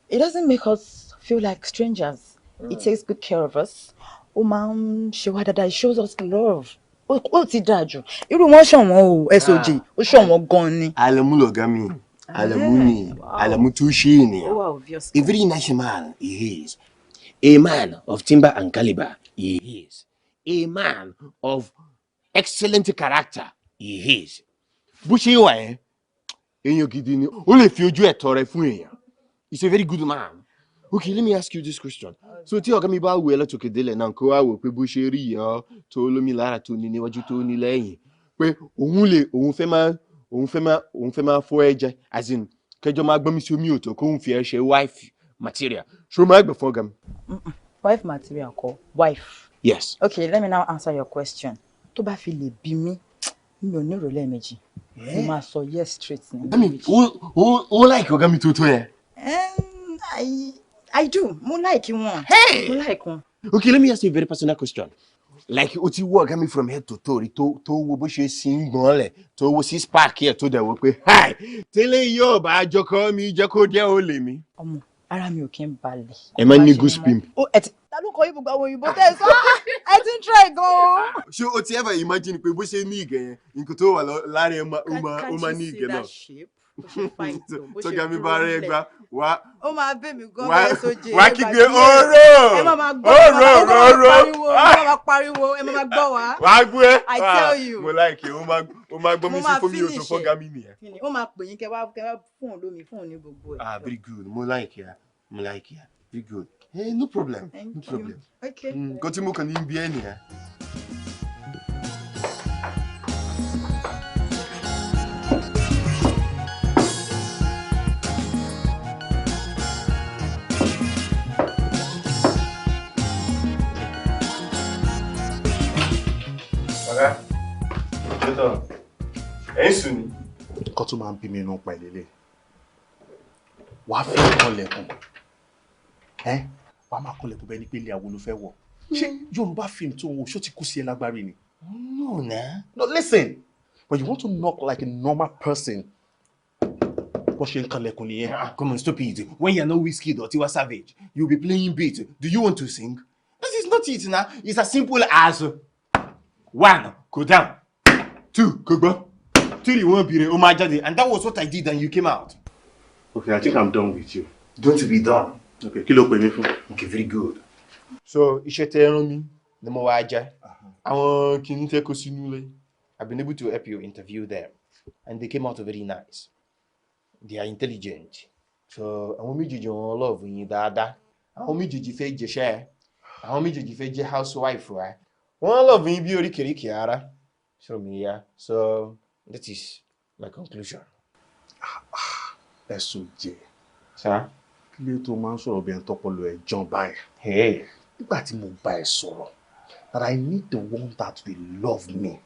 It doesn't make us feel like strangers. He takes good care of us. Ó máa ń ṣe wá dáadáa. He shows us love. Ó ti dáa jù. Irú wọn ṣọ̀wọ́n o, SOJ, ó ṣọ̀wọ́n gan ni. Alamu lọ̀gá mi. Alamu ni. Alamu tó ṣe ènìyàn. Ó wà obvious. A very nice man he is. A man of timber and caliber he is. A man of excellent character he is. Bó ṣe wà ẹ́, èèyàn gidi ni. Ó lè fi ojú ẹ̀ tọrẹ fún èèyàn. He's a very good man. Okay, let me ask you this question. So tí ọ̀gá mi bá wù ẹ́ látòkè délẹ̀ náà kó wá wò pé bó ṣe rí ìyàn tó lómi lára tó ní níwájú tó ní lẹ́yìn pé òun lè òun fẹ́ máa fọ́ ẹ jẹ, as in kẹjọ máa gbọ́n mi sí omi òtò kóun fi ẹ ṣe wife material. Ṣé o máa gbẹ̀ fún ọ̀gá mi? Wife material kọ́, wife. Yes. Okay, let me now answer your question. Tó bá fi lè bí mi, mi ò ní rò lẹ́ẹ̀mejì. Mo máa sọ yes straight ni. I mean, ó like ọ̀gá mi tó tó yẹn. I do. Mo like wọn. Hey! Mo like wọn. Okay, let me ask you a very personal question. Like, o ti wọ ọ̀gá mi from head to toe rí tó tó wo bó ṣe sí ń gbọ́n lẹ̀ tó wo six pack ẹ̀ tó dẹ̀ wò pé hi tẹ́lẹ̀ yóò bá jọkọ́ mi jẹ́ kó jẹ́ ó lè mi. Ọmọ, ara mi ò kí ń balẹ̀. Ẹ máa ń ní goose pimp. Ó ẹ ti ta ló kọ yín gbogbo àwọn òyìnbó tẹ́ ẹ sọ? Ẹ ti ń try gan-an. Ṣé o ti ever imagine pé bó ṣe ní ìgẹ̀ yẹn nǹkan tó wà lára ẹ ó máa ní ìgẹ̀ náà? Tọ́gà mi bá rẹ̀ gbá wá Ó máa bẹ̀ mí gan wá bẹ́ẹ̀ sóje. wá kígbe oró Ẹ máa máa gbọ́, oró ẹ máa oró pariwo, ẹ máa máa pariwo, ẹ máa máa gbọ́ wá. Wá gbé. I tell you. Mo like ẹ, ó máa gbọ́ mi Mo sí máa fún mi òtò finish ẹ̀. fọ́gá mi nìyẹn. Kí ni, ó máa pè yín kẹ wá fún òun lómi fún òun ní gbogbo ẹ̀. Ah, very good. Mo like ẹ. Mo like ẹ. Very good. Hey, no problem. Thank No you. problem. Okay. Nǹkan tí mo kàn ní bí ẹ nìyẹn. Ọ̀gá, ṣé tán? Ẹ̀ ń sùn ni. Nǹkan tó máa ń bí mi inú pa ìlélẹ̀. Wàá fẹ́ kanlẹ̀kùn. Ẹ́ wàá máa kanlẹ̀kùn bẹ́ẹ̀ ni pé ilé àwo ló fẹ́ wọ̀. Ṣé Yorùbá film tó ń wo ṣó ti kú sí ẹ lágbárí ni? No, nah. No, listen. When you want to knock like a normal person, bó ṣe ń kanlẹ̀kùn nìyẹn. Ah, come on, stop it. When you're not Wizkid or Tiwa Savage, you'll be playing beat. Do you want to sing? This is not it now. It's as simple as one, go down. Two, go go. Three, one, be oh my daddy. And that was what I did, and you came out. Okay, I think I'm done with you. Don't be done. Okay, kí ló pè mí fún? Okay, very good. So, iṣẹ́ tẹ́ ẹ rán mi ni mo wá jẹ́. Àwọn kìíní tẹ́ kó sínú ilé. I've been able to help you interview them, and they came out very nice. They are intelligent. So, àwọn méjèèjì wọn love yín dáadáa. Àwọn méjèèjì fẹ́ jẹṣẹ́. Àwọn méjèèjì fẹ́ jẹ́ housewife wa. Wọ́n love yín bí oríkèéríkèé ara. So, mi ya. So, that is my conclusion. Ẹ̀sùn jẹ. Sir? Kí ló tó máa ń sọ̀rọ̀ bí ẹni tọ́pọ̀lọ ẹ̀ jàn báyìí? Hey. Nígbà tí mo bá ẹ sọ̀rọ̀, that I need the one that will love me.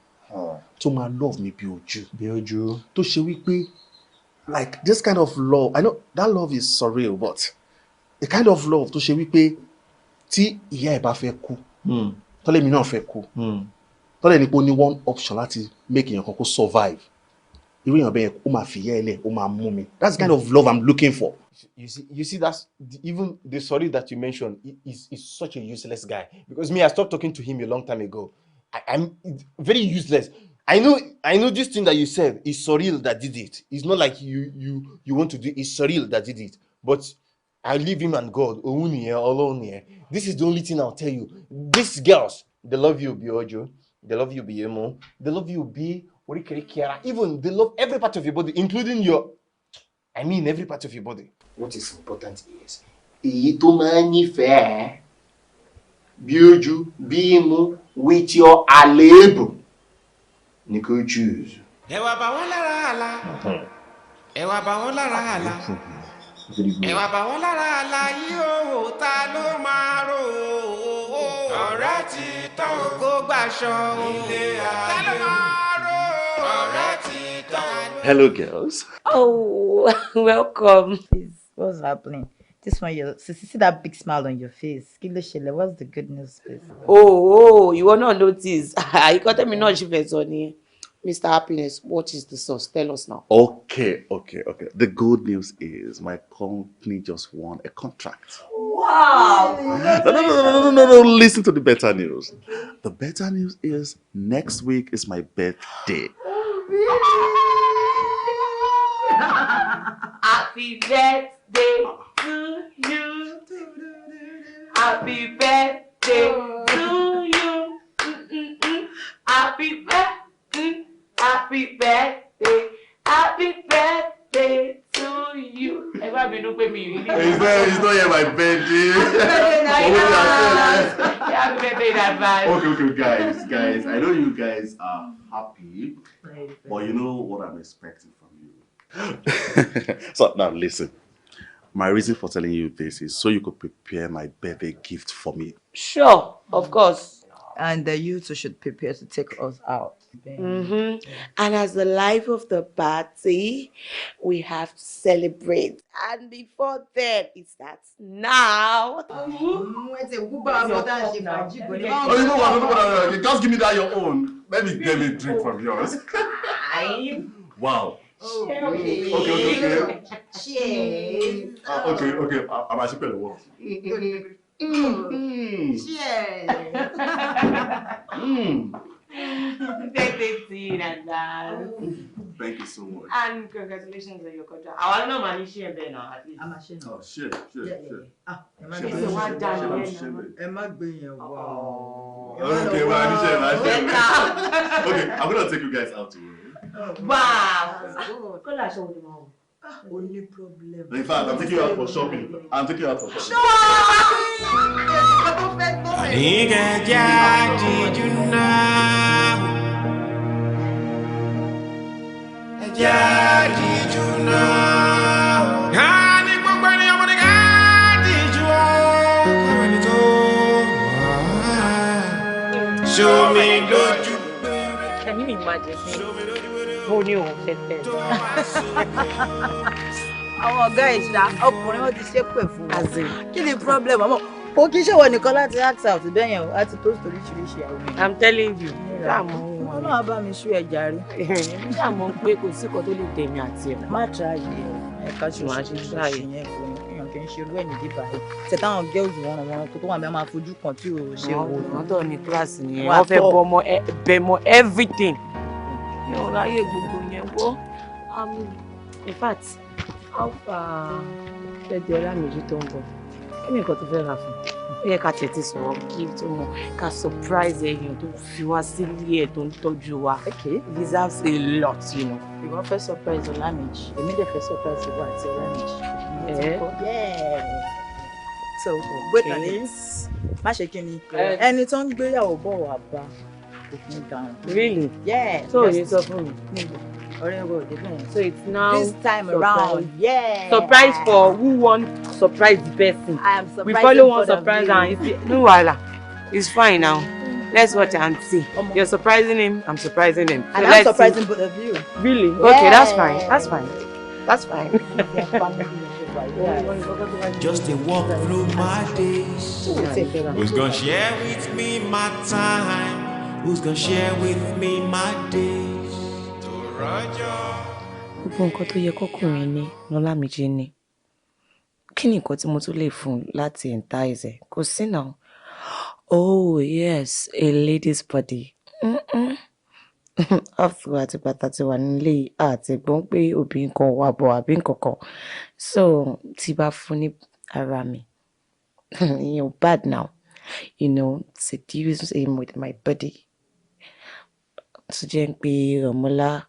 Tó máa love me bí ojú. Bí ojú. Tó ṣe wípé like this kind of love, I know that love is surreal, but the kind of love tó ṣe wípé tí ìyá ẹ̀ bá fẹ́ kú, tọ́lẹ̀ mi náà fẹ́ kú, tọ́lẹ̀ ní pé ó ní one option láti make èèyàn kan kó survive. Irú èèyàn bẹ́ẹ̀ ó máa fìyà ẹ̀ lẹ̀, ó máa mú mi. That's the kind of love I'm looking for. You see, that's even the sorry that you mentioned is such a useless guy. Because me, I stopped talking to him a long time ago. I'm very useless. I know this thing that you said is surreal that did it. It's not like you want to do. It's surreal that did it. But I leave him and God. Òun nìyẹn, Ọlọ́run nìyẹn. This is the only thing I'll tell you. These girls, they love you, bí ojú. They love you, bí imú. They love you, bí oríkèéríkèé ara. Even they love every part of your body, including your, I mean, every part of your body. What is important is èyí tó máa ń nífẹ̀ẹ́ bí ojú bí imú with your àléébù ni kò choose. Ẹ wá bá wọn lára àlá. Ẹ wá bá wọn lára àlá. Ẹ wá bá wọn lára àlá yìí ó, ta ló máa rò ó? Ọ̀rẹ́ ti tán kó gbàṣọ ilé ayé. Ta ló máa rò ó? Ọ̀rẹ́ ti tán. Hello, girls. Oh, welcome. Please, what's happening? This one, you see that big smile on your face. Kí ló ṣẹlẹ̀? What's the good news, please? Oh, ìwọ náà notice. Àyíkọ́ tẹ́mi náà ṣì fẹ́ sọ nìyẹn. Mr. Happiness, what is the source? Tell us now. Okay. The good news is my company just won a contract. Wow! No, no, no, no, no, no, no. Listen to the better news. The better news is next week is my birthday. Happy birthday to you. Happy birthday to you. Happy birthday. Happy birthday. Happy birthday to you. Ẹ má bínú pé mi ì rí. It's not yet my birthday. Happy birthday in advance. Okay, guys, guys. I know you guys are happy, but you know what I'm expecting from you. So now listen. My reason for telling you this is so you could prepare my birthday gift for me. Sure, of course. And you two should prepare to take us out. And as the life of the party, we have to celebrate. And before then, it starts now. Oh, you know what? No, no, no, just give me that your own. Let me drink from yours. Wow. Okay. Cheers. Okay. I'm actually pẹ̀lú. Cheers. Birthday to you in advance. Thank you so much. And congratulations on your contract. Àwa náà máa ní share bẹ́ẹ̀ náà at least. A máa ṣe náà. Oh, share. Ah, ẹ má Share, gbé Ṣé wàá dá share, mi share, lẹ́nu? share. Ẹ má gbé yẹn wá. Okay, well, I share, I share. Better. Okay, I'm gonna take you guys out tomorrow. Wow. Kọ́lá aṣọ wo ni màá wọ̀? O ní problem. In fact, I'm taking you out for shopping. I'm taking you out for shopping. Àníkẹ́jẹ́ àdìjú náà. Ẹjẹ́ àdìjú náà. Ká ní gbogbo ènìyàn mo ní ká díjú o. Káwọn ẹni tó wà. Ṣomi lójú. Can you imagine? Ó ní òun fẹ́ fẹ́. Àwọn ọ̀gá ìṣá ọkùnrin wọn ti ṣépè fún wọn. Kí ni problem ọmọ? Kò kí ṣèwọ nìkan láti act out bẹ́ẹ̀ yẹn o, láti toast oríṣiríṣi àwọn èèyàn. I'm telling you. Láàmú wọn. Ọlọ́run á bá mi ṣú ẹja rí. Láàmú pé kò sí nǹkan tó lè tẹ̀mí àti ẹ̀. Má try ẹ̀ ẹ̀ka ṣoṣo ṣe yẹn kò ní èèyàn kì í ṣe irú ẹ̀ ní bíbá yìí. Ṣé táwọn girls wọn wọn tó wà bí wọ́n máa fojú kan tí ò ṣe wò. Wọ́n tó ní kíláàsì nìyẹn, wọ́n fẹ́ bẹ̀mọ everything. Mi ò ráyè gbogbo yẹn wọ́. In fact, how far fẹ́ di Ọlámìjí tó ń bọ̀? Kí ni nǹkan tó fẹ́ rà fún? Ó yẹ ká tètè sọ̀rọ̀ kí tó mọ̀ ká surprise èèyàn tó fi wá sílé ẹ̀ tó ń tọ́jú wa. Okay. He deserves a lot, you know. Ìwọ fẹ́ surprise Ọlámìjí, èmi dẹ̀ fẹ́ surprise ìwọ àti Ọlámìjí. Eh? So wait on it. Má ṣe kí ni ẹni tó ń gbéyàwó bọ̀ wá bá òfin dáhùn. Really? Yeah. So you sọ fún mi. Ọ̀rẹ́ wo òde bẹ́ẹ̀. So it's now this time surprise. Around. Yeah. Surprise for who won surprise the person. I am surprising. We follow one for the surprise view. And it's no wahala. It's fine now. Let's watch and see. Omo. You're surprising him, I'm surprising him. So And I'm let's surprising see. both of you. Really? Okay, that's fine. Yeah. That's fine. That's fine. Just a walk through my days. Who's gonna share with me my time? Who's gonna share with me my days? Gbogbo nǹkan tó yẹ kọ́kùnrin ní lọ́lámìjí ní. Kí ni nǹkan tí mo tún lè fún un láti entice ẹ̀? Kò sí náà. Oh yes, a lady's body. Mm-mm. After àti bàtà ti wà nílé àti gbọ́n pé obìnrin kan wà bọ̀ àbí nǹkan kan. So tí bá fún ní ara mi, ìyẹn ò bad now. You know, seduce him with my body. Tó jẹ́ pé Ọmọlá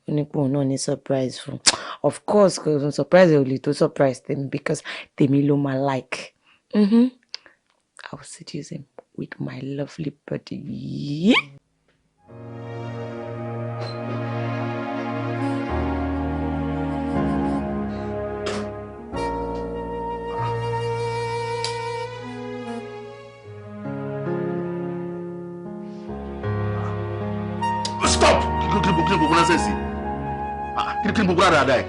onípò náà ní surprise fún. Of course, kò surprise ò lè tó surprise tèmi because tèmi ló máa like. Mm-hmm. I will seduce him with my lovely body. Yeah. Stop! Kí ni gbogbo nonsense yìí? Kí ni gbogbo rárá ẹ̀?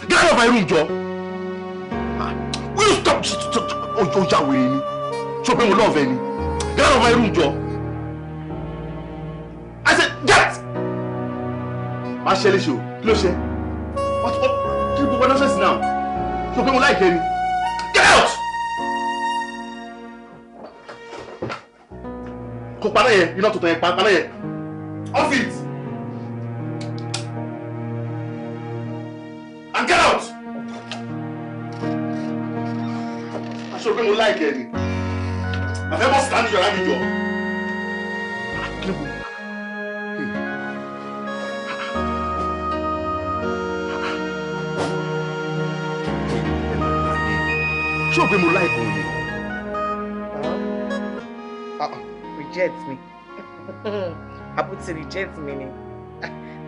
Get out of my room, jọ! Will you stop? Ó ya wèrè ni. Ṣé o pé mo love ẹ ni? Get out of my room, jọ! I said get! Má ṣe léṣe o, kí ló ṣe? Kí ni gbogbo nonsense now? Ṣé o pé mo like ẹ ni? Get out! Kò paná yẹn, iná tuntun yẹn, paná yẹn. Off it! And get out! Aṣọ pé mo like ẹ ni. Àfẹ́ bọ́ síta níjọra mi jọ. Kí ló kù? Ṣé o pé mo like òun ni? Reject me. Àbútí reject mi ni.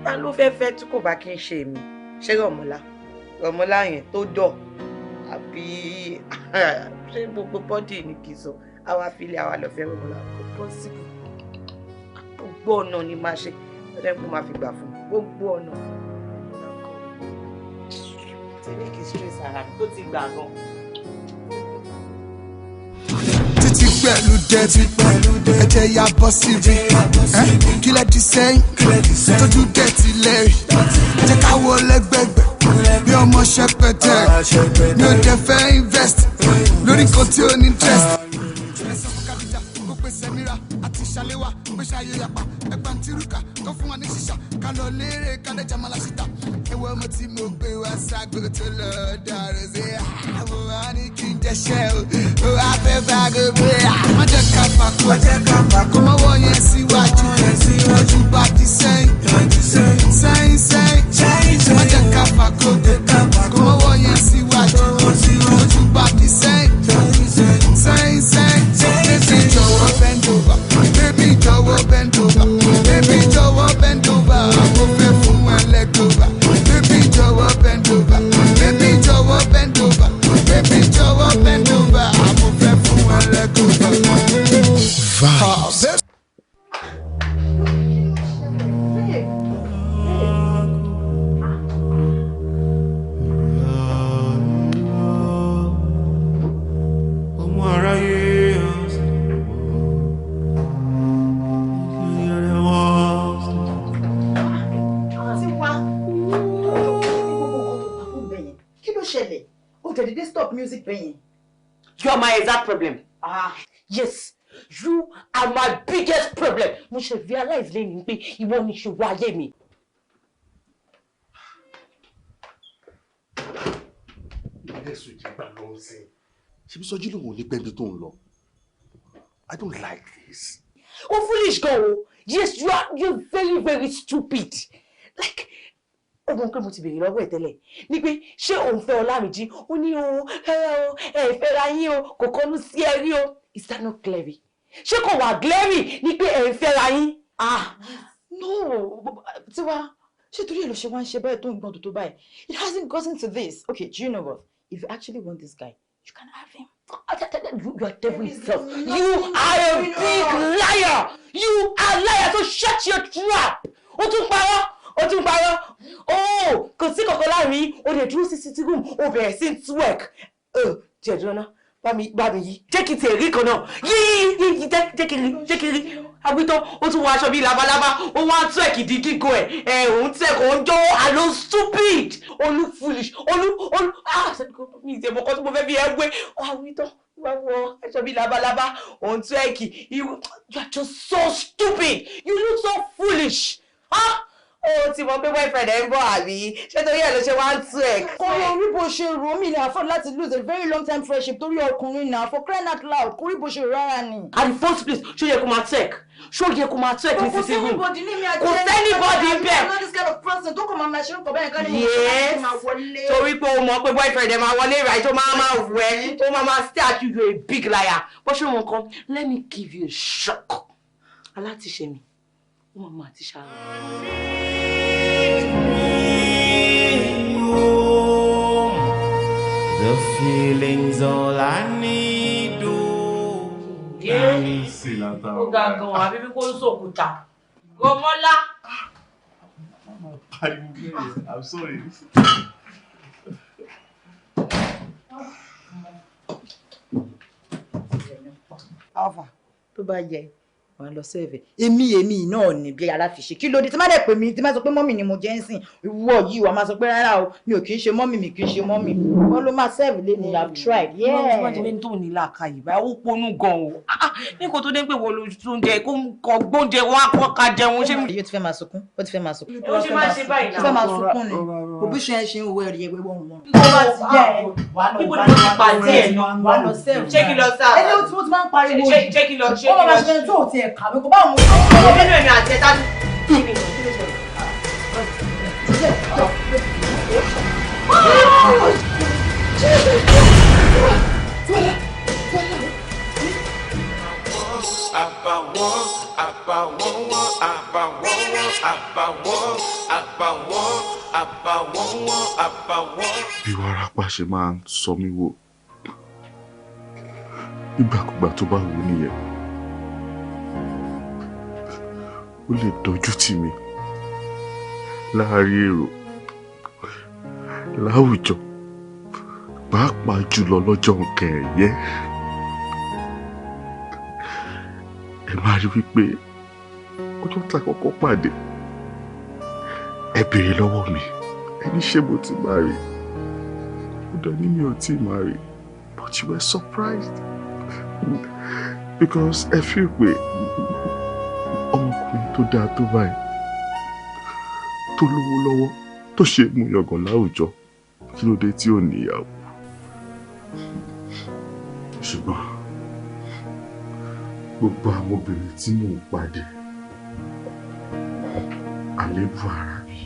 Ta ló fẹ́ fẹ́ tí kò bá kí n ṣe mi? Ṣé Rọ̀mọ́lá? Rọ̀mọ́lá yẹn tó dọ̀ àbí ṣé gbogbo bọ́dì ni kì í sọ? Àwa filẹ̀ àwa lọ fẹ́ Rọ̀mọ́lá. Kò possible. Gbogbo ọ̀nà ni máa ṣe. Ọ̀dẹ́ kó máa fi gbà fún mi. Gbogbo ọ̀nà. Tèmi kì í stress ara mi tó ti gbà gan. Títí pẹ̀lú dẹ́tí ẹ̀jẹ̀ ya bọ́ síbi kílẹ̀ di sẹ́yìn tójú dẹ́tí lẹ́rì jẹ́ ká wọ lẹ́gbẹ̀gbẹ̀ bí ọmọ ṣẹpẹtẹ mi ò dẹ̀ fẹ́ invest lórí nǹkan tí ó ní interest. Ẹ̀sán fún Kàdíjà ó pè Sẹ́mírà àti Ṣàléwà pé ṣayé yapa ẹgbà ń tirúkà tó fún wa ní ṣíṣà ká lọ lérè kádẹ́jà máa la ṣíta ẹwọ́ ọmọ tí mo gbé wá ságo tó lọ dàrú sí àwọn wa ní kí n jẹṣẹ́ o ó wá fẹ́ bá gbogbo ẹ̀. Má jẹ́ ká fàkó kó mọ́wọ́ yẹn síwájú ojú bá di sẹ́yìn sẹ́yìn sẹ́yìn. Má jẹ́ ká fàkó kó mọ́wọ́ yẹn síwájú ojú bá di sẹ́yìn sẹ́yìn sẹ́yìn. Baby jọ̀wọ́ bend over, baby jọ̀wọ́ bend over, baby jọ̀wọ́ bend over, mo fẹ́ fún ẹ lẹ́gbọ̀ọ́bà. Baby jọ̀wọ́ bend over, baby jọ̀wọ́ bend over, baby jọ̀wọ́ bend over, mo fẹ́ fún ẹ lẹ́gbọ̀ọ́bà. Vibes. Ṣẹlẹ̀? Ó tẹ̀ dédé stop music bẹ́yẹn. You are my exact problem. Ah. Yes, you are my biggest problem. Mo ṣe realize lẹ́yìn pé ìwọ ni ìṣòro ayé mi. Ẹ̀sùn ìjìgbà ló ń sìn. Ṣebí Sọjí lòun ò ní pẹ́ẹ́bí tó ń lọ. I don't like this. O foolish gan o. Yes, you're very very stupid. Like, ó mọ̀ pé mo ti béèrè lọ́wọ́ ẹ̀ tẹ́lẹ̀ ní pé ṣé òun fẹ́ Ọlámìjí? Ó ní o, ẹ o, ẹ fẹ́ra yín o, kò kọnu sí ẹ rí o. Is that not glaring? Ṣé kò wà glaring ní pé ẹ ń fẹ́ra yín? Ah, no, Tiwa, ṣé torí ẹ̀ ló ṣe wá ń ṣe báyìí tó ń gbọ́n tó tó báyìí? It hasn't gotten to this. Okay, do you know what? If you actually want this guy, you can have him. You are devil itself. You are a big liar. You are a liar. So shut your trap. Ó tún parọ́. Ó tún parọ́. Oh, kò sí kankan láàrin. O lè dúró sí sitting room. O bẹ̀rẹ̀ sí twerk. Jẹ́ dúró ná. Bá mi yí. Jẹ́ kí n tiẹ̀ rí kan náà. Yí yí yí jẹ́ kí n rí. Jẹ́ kí n rí. Agbítọ́, ó tún wọ aṣọ bíi labalábá. Ó wá twerk di gígùn ẹ̀. Ẹ̀ òun twerk, òun jó. Àlọ́ stupid. Olú foolish. Olú olú. Ah, mi ìṣe mọ̀kọ́ tí mo fẹ́ fi ẹ wé. Agbítọ́, wá wọ aṣọ bíi labalábá. Òun twerk. You are just so stupid. You look so foolish. Ah! Ó ti mọ̀ pé boyfriend ẹ̀ ń bọ̀ àbí? Ṣé torí ẹ̀ ló ṣe wá ń twerk? Kò rí bó ṣe rò mí ní afford láti lose a very long time friendship torí ọkùnrin náà, for crying out loud, kò rí bó ṣe rò rárá ni. At the first place, ṣó yẹ kó máa twerk? Ṣó yẹ kó máa twerk ní sitting room? Kò sẹ́nibọ̀dì bẹ́ẹ̀. I'm not this kind of person tó kàn máa máa ṣe nǹkan bẹ́ẹ̀ ká ní mo ṣe láti máa wọlé. Torí pé o mọ̀ pé boyfriend ẹ̀ máa wọlé right, ó máa máa wẹ̀, ó máa máa stare at you, you're a big liar. Bó ṣe wọn kan, let me give you a shock. Alátiṣe mi, ó máa máa ti ṣàrọ̀. The feeling's all I need, oh. Ó ga gan-an, àbí bí kò ń sòkúta. Gọmọ́lá. Pariwo bẹ́ẹ̀, I'm sorry. Alpha, tó bá yẹ wàá lọ sẹ́ẹ̀fẹ̀. Èmi náà ní bí aláfiṣe. Kí ló dé tí má dẹ̀ pè mí tí má sọ pé mọ́mì ni mo jẹ́ ń sìn. Ìwọ yìí wàá máa sọ pé rárá o, mi ò kì í ṣe mọ́mì, mi kì í ṣe mọ́mì. Wọ́n ló máa sẹ́ẹ̀fì lé ní, I've tried. Wọ́n ti wá tó ní làákàyè báyìí, ó ponú gan o. Ní kò tó dé pé wọ́n ló tún jẹ kó kọ gbóúnjẹ wọn á kọ́ ká jẹun. Ṣé yóò ti fẹ́ máa sunkún? Ó ti fẹ́ máa sunkún. Ó ṣe máa ṣe báyìí náà. Ó fẹ́ máa sunkún ni. Òbí ṣe ń ṣe ń wo ẹ̀rí ẹgbẹ́ wọn wọn. Níbo ni mo ti pàdé ẹ̀ náà? Wàá lọ sẹ́ẹ̀fì. Ṣé kí lọ sáà? Ẹni ó ti máa ń pariwo. Ṣé kí lọ? Ṣé kí lọ? Ó máa ṣe tó ò tiẹ̀ kàwé kó bá òun. Nínú èmi àti ẹ̀ta kí ni kí ló ṣẹlẹ̀? Àbàwọ́n, àbàwọ́n, wọ́n, àbàwọ́n, wọ́n, àbàwọ́n, àbàwọ́n, àbàwọ́n, wọ́n, àbàwọ́n. Bí wárápá ṣe máa ń sọ mí wò nígbàkúgbà tó bá wù ú nìyẹn. Ó lè dojú tì mí láàárín èrò, láwùjọ, pàápàá jùlọ lọ́jọ́ nǹkan ẹ̀yẹ. Ẹ máa rí wípé ọjọ́ tá a kọ́kọ́ pàdé, ẹ béèrè lọ́wọ́ mi, ẹ ní ṣé mo ti máa rí. Ó dẹ̀ ní mi ò tí ì máa rí, but you were surprised because ẹ fi pé ọmọkùnrin tó dáa tó báyìí, tó lówó lọ́wọ́, tó ṣe é mú yangàn láwùjọ, kí ló dé tí ò níyàwó? Ṣùgbọ́n gbogbo àwọn obìnrin tí mò ń pàdé, àléébù ara mi,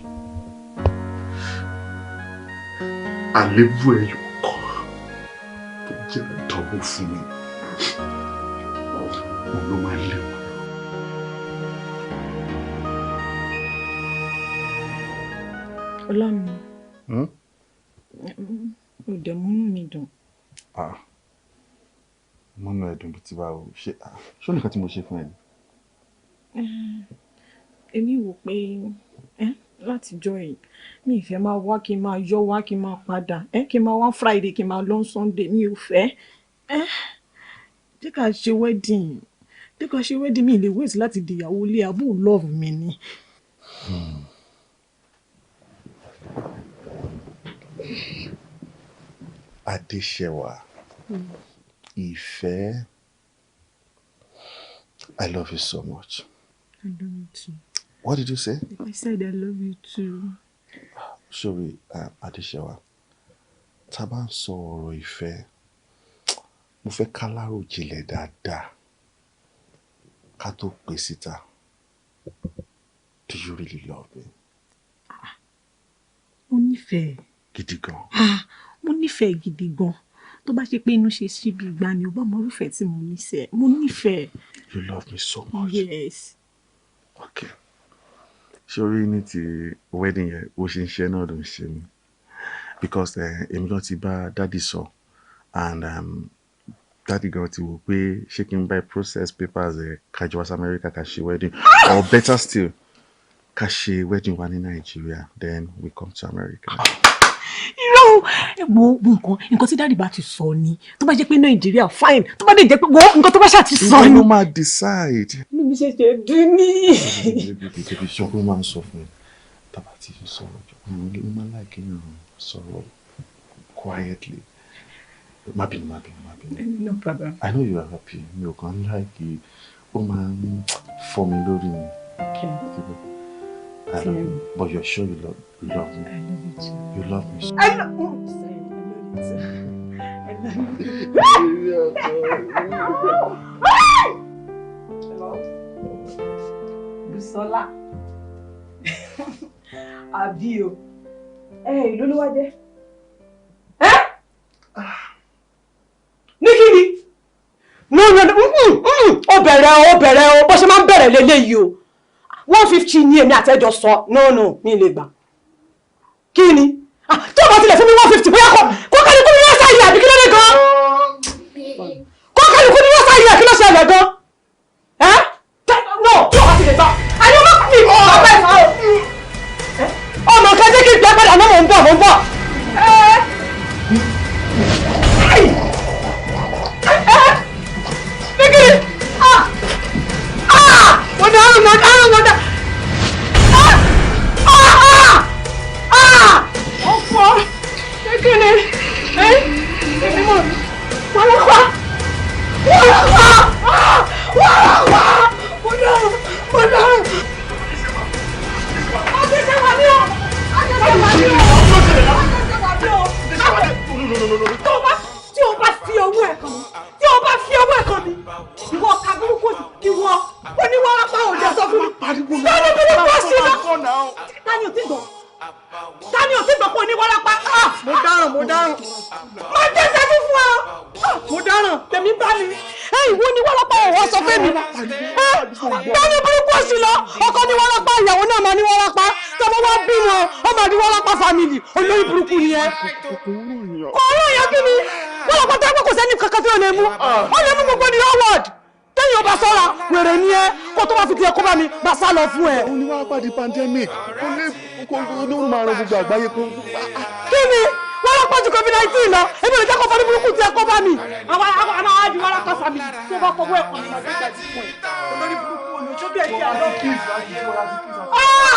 àléébù ẹyọ kan tó jẹ́ àdánwò fún mi, òun ló máa ń lé wọn. Ọlámi, ò dẹ̀ múnú mi dùn. Múnú ẹ dùn bíi ti báwo? Ṣé ó nìkan tí mo ṣe fún ẹ ni? Èmi wò pé látijọ́ yìí mi ì fẹ́ máa wá kí n máa yọ wá kí n máa padà, kí n máa wá Friday kí n máa lọ Sunday, mi ò fẹ́. Jẹ́ ká ṣe wedding, jẹ́ ká ṣe wedding, mi ì lè wait láti di ìyàwó ilé, àbó love mi ni. Adéṣẹwà, Ìfẹ́, I love you so much. I love you too. What did you say? I said I love you too. Sorry, Adéṣẹwà, tá a bá ń sọ ọ̀rọ̀ ìfẹ́, mo fẹ́ ká láròjinlẹ̀ dáadáa ká tó pè síta. Do you really love me? Mo nífẹ̀ẹ́. Gidi gan. Ah, mo nífẹ̀ẹ́ gidi gan. Tó bá ṣe pé inú ṣe síbi ìgbà ni o bá mọ irúfẹ́ tí mo nífẹ̀ẹ́. Mo nífẹ̀ẹ́. You love me so much. Yes. Okay. Sori ní ti wedding yẹn, bó ṣe ń ṣe náà ló ń ṣe mí. Because èmi gan ti bá daddy sọ and daddy gan ti wò pé ṣé kí n buy process papers ẹ̀ ká jọ wá sí America ká ṣe wedding, or better still ká ṣe wedding wa ní Nàìjíríà, then we come to America. Irọ́ o, ẹ wo nǹkan tí daddy bá ti sọ ni. Tó bá jẹ́ pé Nàìjíríà, fine. Tó bá dẹ̀ jẹ́ pé wo nǹkan tó bá ṣáà ti sọ Ìwọ ni. ló máa decide. Inú mi ṣẹ̀ṣẹ̀ dùn ní. Baby, ṣọkùn máa ń sọ fún ẹ tàbá tí ń sọ̀rọ̀, mo máa ń like kéèyàn sọ̀rọ̀ quietly. Má bínú, má bínú, má bínú. No problem. I know you are happy. Mi ò kàn like, ó máa ń fọ́ mi lórí mi. Okay. I love you, but you're sure you love me? I love you too. You love me so. I love you. Sorry, I love you too. I love you. Hello? Bùsọ́lá. Àbí o. Ẹ ìlú ló wá jẹ́. Ẹ́ ní kí ni? No, no, no, ó bẹ̀rẹ̀ o, ó bẹ̀rẹ̀ o, bó ṣe máa ń bẹ̀rẹ̀ leléyìí o. 150 ni èmi àtẹ́jọ sọ, no, no, mi lè gbà. Kí ni? Tí o bá tilẹ̀ fún mi 150, bóyá kó kálukú ní wọ́n sáyé àbí kí ló dé gan? Kó kálukú ní wọ́n sáyé àbí kí ló ṣẹlẹ̀ gan? Ẹ́ no, tí o bá tilẹ̀ gbà, àní ọmọ mi bàbá ẹ̀ fà o. Ọmọ kan jẹ́ kí n gbẹ padà náà, mò ń bọ̀, mò ń bọ̀. Ẹ́ ah ah mo dáràn, mo dáràn, mo dáràn. Ah ah ah ah ọ̀pọ̀ kékeré ẹ èmi mọ̀ wàràpá wàràpá wàràpá mo dáràn, mo dáràn. Àjẹsẹ̀ wà ní o, àjẹsẹ̀ wà ní o, àjẹsẹ̀ wà ní o. Tí o bá fi owó ẹ̀ kàn mí, tí o bá fi owó ẹ̀ kàn mí, ìwọ ọ̀ka burúkú, ìwọ oníwàrápá ò jẹ́ sọ fún mi. Tani burúkú sí lọ? Tani ò tí gbọ́? Tani ò tí gbọ́ pé oníwàrápá? Mo dáràn, mo dáràn. Má jẹ́ sẹ́jú fún ọ. Mo dáràn, tèmi bá mi. Ẹ ìwọ oníwàrápá ò wọ́n sọ fún mi. Tani burúkú sí lọ? Ọkọ oníwàrápá, ìyàwó náà máa níwàrápá. Tọ́mọ wá bímọ, ó máa níwàrápá family. Olórí burúkú ni ẹ. Kò rán yẹn kí ni? Wọ́n lọ pátá pé kò sẹ́ni kankan tí ò lè mú. Ó lè mú gbogbo ní award. Tẹ́yìn ọba sọ́ra, wèrè ni ẹ. Kó tó bá fi tiẹ̀ kó bá mi, bá sá lọ fún ẹ. Ó ní wàá pàdé pandemic. Ó lé kó ní ó máa ran gbogbo àgbáyé kó. Kí ni? Wọ́n lọ pọ̀jù COVID-19 lọ. Èmi ò lè jẹ́ kó fọdún burúkú tiẹ̀ kó bá mi. Àwa àwọn àjù wọn lọ́kọ̀ family. Tó bá fọwọ́ ẹ̀kọ́ mi, màá gbé ìgbà fún ẹ. Olórí burúkú olóṣó bí ẹ̀jẹ̀ àlọ́.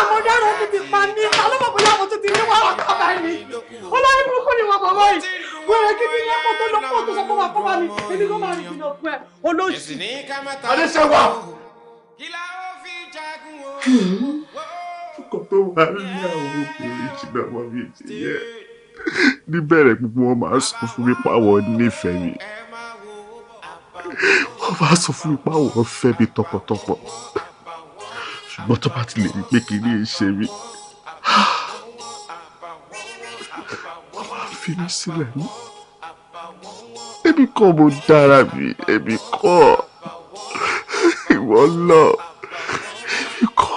Mo dárò, ó ti pa mí. Ta ló mọ̀ bóyá mo tún ti ní wàhálà kọ́ bá mi? Olórí burúkú ni wọ́n bàbá yìí. Wẹ̀rẹ̀ kí ni ẹ̀kọ́ tó lọ pọ̀ tó sọ fún wa kọ́ bá mi. Èmi kò máa rìn jìnnà fún ẹ. Olóṣì. Adéṣẹ́wà. Ọkọ̀ tó wà ní àwọn obìnrin jìnnà mọ́ mi ti yẹ. Níbẹ̀rẹ̀ gbogbo wọn máa sọ fún mi páwọn nífẹ̀ẹ́ mi. Wọ́n máa sọ fún mi páwọn fẹ́ mi tọkàntọkàn. Ṣùgbọ́n tó bá ti lè rí pé kí ní ṣe mí, wọ́n máa fi mí sílẹ̀ ní. Èmi kọ́ mo dára mi, èmi kọ́ ìwọ lọ, èmi kọ́.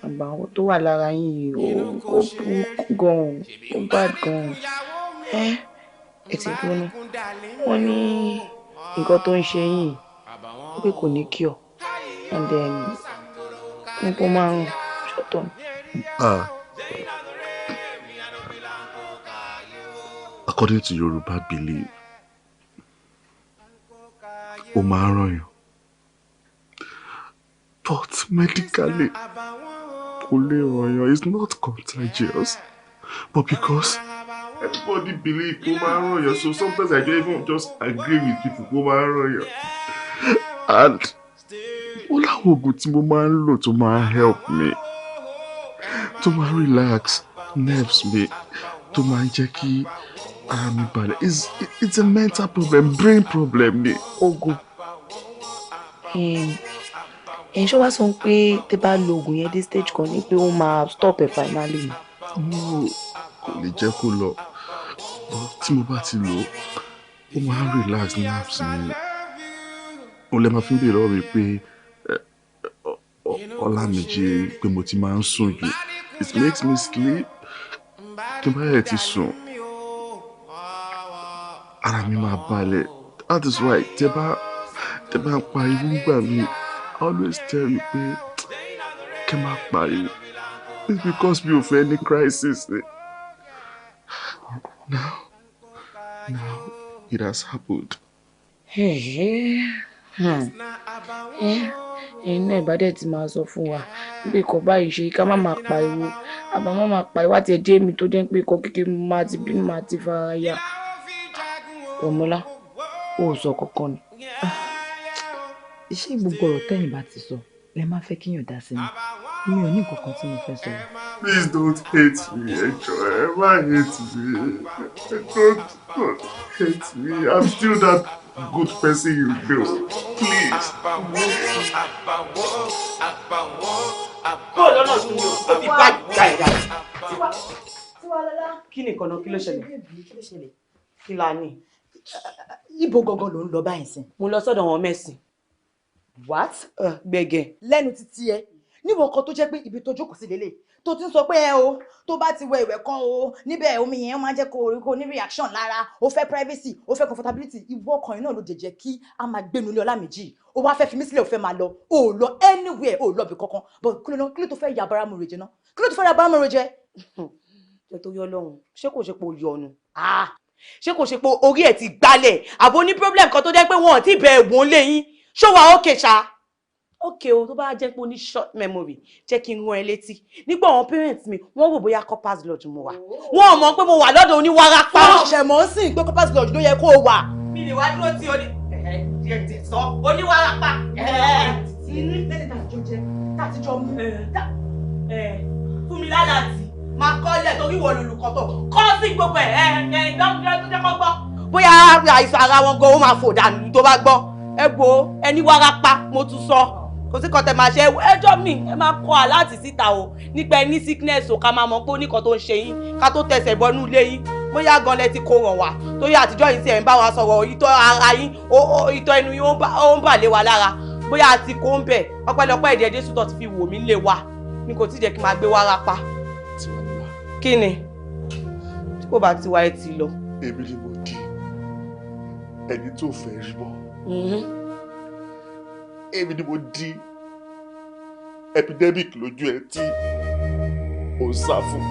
Àgbà àwọn tó wà lára yín yìí ó burú gan-an, ó bad gan-an. Ẹ ti gbóná. Wọ́n ní nǹkan tó ń ṣe yín pé kò ní cure, and then nípò márùn-ún ṣọ́tọ̀. According to Yoruba belief, ó máa ń rọyàn. But medically, kò lè rọyàn. It's not contagious. But because everybody believe kó máa ń ràn yàn, so sometimes I don't even just agree with people kó máa ń ràn yàn. And ó láwọn oògùn tí mo máa ń lò tó máa help me, tó máa relax nerves mi, tó máa ń jẹ́ kí ara mi balẹ̀. It's a mental problem, brain problem ni. Oògùn ẹ̀yin ṣọ́ wá sọ pé tẹ́ bá lo oògùn yẹn dé stage kan ní pé ó máa stop ẹ̀ finally ni? No, kò lè jẹ́ kó lọ. But tí mo bá ti lò ó, ó máa ń relax nerves mi. Ó lè máa fi ń bèèrè lọ́wọ́ mi pé Ọlámìjí pé mo ti máa ń sùn jù. It makes me sleep. Tí bá yẹ ti sùn, ara mi máa balẹ̀. That is why tẹ́ bá ń pariwo nígbà mi, I always tell you pé kẹ́ máa pariwo. It's because mi ò fẹ́ ní crisis ni. Now it has happened. Ẹ̀yin náà ìbádẹ́ ti máa sọ fún wa pé kò báyìí ṣe ká má máa pariwo, àbá má máa pariwo àti ẹ̀jẹ̀ mi tó jẹ́ pé kò kékeré máa ti bínú máa ti fara ya. Ọmọlá, ó sọ kankan ni. Ṣé gbogbo ọ̀rọ̀ tẹ́yìn bá ti sọ lẹ máa fẹ́ kíyàn dá sí mi? Mi ò ní nǹkan kan tí mo fẹ́ sọ. Please don't hate me, ẹ jọ̀ọ́, ẹ má hate me. Don't hate me. I'm still that good person you know. Please. Kó o lọ́nà tún mi ò fi bá ìgbà ìgbà. Kí ni nǹkan náà? Kí ló ṣẹlẹ̀? Kí la ní? Ibo gangan ló ń lọ báyìí sìn? Mo lọ sọ́dọ̀ wọn mẹ́sìn. What? Gbẹ̀gẹ̀. Lẹ́nu títí ẹ, níwọ̀n kan tó jẹ́ pé ibi tó jókòó sí lélẹ̀ tó ti ń sọ pé ẹ o tó bá ti wẹ ìwẹ̀ kan o níbẹ̀ omi yẹn máa ń jẹ́ kó o kó ní reaction lára, o fẹ́ privacy, o fẹ́ comfortability, ìwọ ọkàn yìí náà ló jẹjẹ kí a máa gbénu ilé Ọlámìjí. O wá fẹ́ fi mí sílẹ̀, o fẹ́ máa lọ, o ò lọ anywhere, o ò lọ ibì kankan. But kí ló tó fẹ́ ya bara mu rè jẹ náà? Kí ló tó fẹ́ ya bara mu rè jẹ? Jẹ́ tó yọ lọ́hùn, ṣé kò ṣe pé o yọnu? Ṣé kò ṣe pé orí ẹ̀ ti gbalẹ̀? Àbò ní problem kan tó jẹ́ pé wọn ò tí ì bẹ̀ wọ́n lé yín. Ṣó wa ókè ṣá? Okay o, tó bá jẹ́ pé o ní short memory, jẹ́ kí n rán ẹ létí. Nígbà àwọn parents mi, wọ́n rò bóyá Corpers Lodge mo wà. Wọ́n ò mọ̀ pé mo wà lọ́dọ̀ oníwárápá. Wọ́n ṣẹ̀ṣẹ̀ mọ̀ ń sìn pé Corpers Lodge ló yẹ kó o wà. Mi lè wá dúró tí o ní sọ oníwárápá. Lẹ́yìn tá a jọ jẹ, tá a ti jọ mú. Fún mi lálàtì, máa kọ́lẹ̀ torí wọ́n lolùkọ́ tó kọ́ sí gbogbo ẹ̀ ẹ̀ dọ́kítọ́ gbọ́. Bóyá àìsàn ara wọn gan, ó máa fò dànù tó bá gbọ́. Ẹ wo ẹni wárápá, mo tún sọ kò sí kan tẹ máa ṣe ẹjọ́ mi, ẹ máa kọ àláàtì síta o nípa ẹni sickness o, ká máa mọ̀ pé ó nìkan tó ń ṣe yín ká tó tẹsẹ̀ bọnú ilé yín. Bóyá gan lẹ ti kó ràn wá torí àtijọ́ yìí tí ẹ̀ ń bá wa sọ̀rọ̀, ìtọ́ ara yín, ìtọ́ ẹnu yín ó ń bà lé wa lára. Bóyá àti kó ń bẹ̀ ọpẹ́lọpẹ́ ìdí ẹdẹ sùtọ̀ ti fi wò mí lé wa ni kò tí jẹ́ kí n máa gbé wárápá. Kí ni tí kò bá ti wá ẹ ti lọ. Èmi ni mo di ẹni tó fẹ́ rí mọ́. Èmi ni mo di epidemic lójú ẹ tí ò ń sá fún.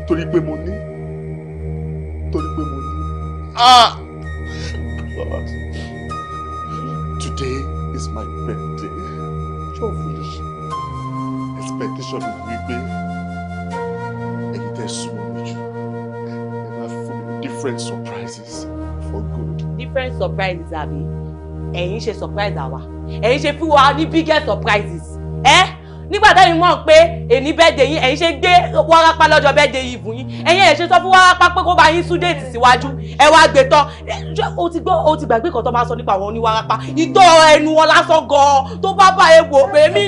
Torí pé mo ní. Torí pé mo ní. Ah! God. Today is my birthday. Ṣé o foolish? Expectation mi wípé ẹ̀yin tẹ́ súnmọ́ mi jù, ẹ máa fún mi different surprises for good. Different surprises àbí? Ẹ̀yin ṣe surprise àwa, ẹ̀yin ṣe fún wa ní biggest surprises. Ẹ́ nígbà tẹ́yin mọ̀ pé èní birthday yín, ẹ̀yin ṣe gbé wárápá lọ́jọ́ birthday yìí fún yín, ẹ̀yin ẹ̀ ṣe sọ fún wárápá pé kó bá yín sún déètì síwájú, ẹ wá gbé tán. O ti gbọ́, o ti gbàgbé kan tó máa sọ nípa àwọn oníwárápá, ìtọ́ ẹnu wọn lásán gan-an tó bá bá ẹ wò pé mí.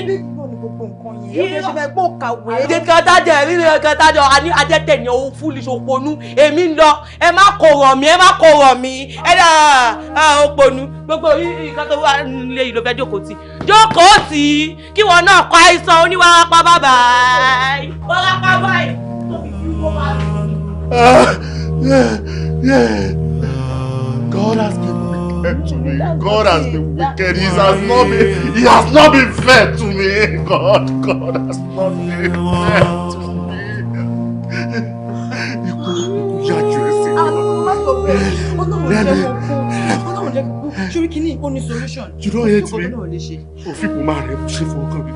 Adẹ́tẹ̀ ni òun foolish òponú, èmi ń lọ, ẹ má kò rọ̀ mí, ẹ má kò rọ̀ mí, ẹ dà òponú, gbogbo nǹkan tó wà nílé yìí ló fẹ́ jókòó tì. Jókòó tì í kí wọn náà kọ àìsàn oníwárápá bàbá wárápá báyìí tó fi fi wọ́n wá. God has been wicked to me. God has been wicked. He has not been fair to me. God has not been fair to me. Ikú yá ju ẹsẹ̀ lọ. Ṣorí kìíní ó ní solution. You don't hate me. Òfin kò máa rẹ̀ ṣe fún ọkàn mi.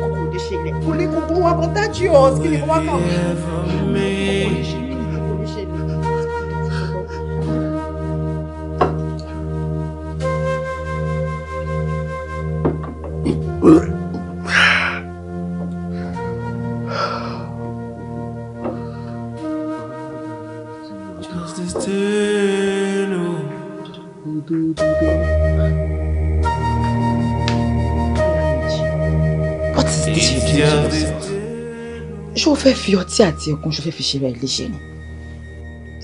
Kókò lè ṣẹlẹ̀, kò lè kókó wa contagious, kí ni kó wá kà wọ́n. Kò lè ṣẹlẹ̀, kò lè ṣẹlẹ̀. Just this thing, oh. What is this you doing to yourself? Ṣé o fẹ́ fi ọtí àti ẹkún ṣo fẹ́ fi ṣe rẹ̀ léṣe ni?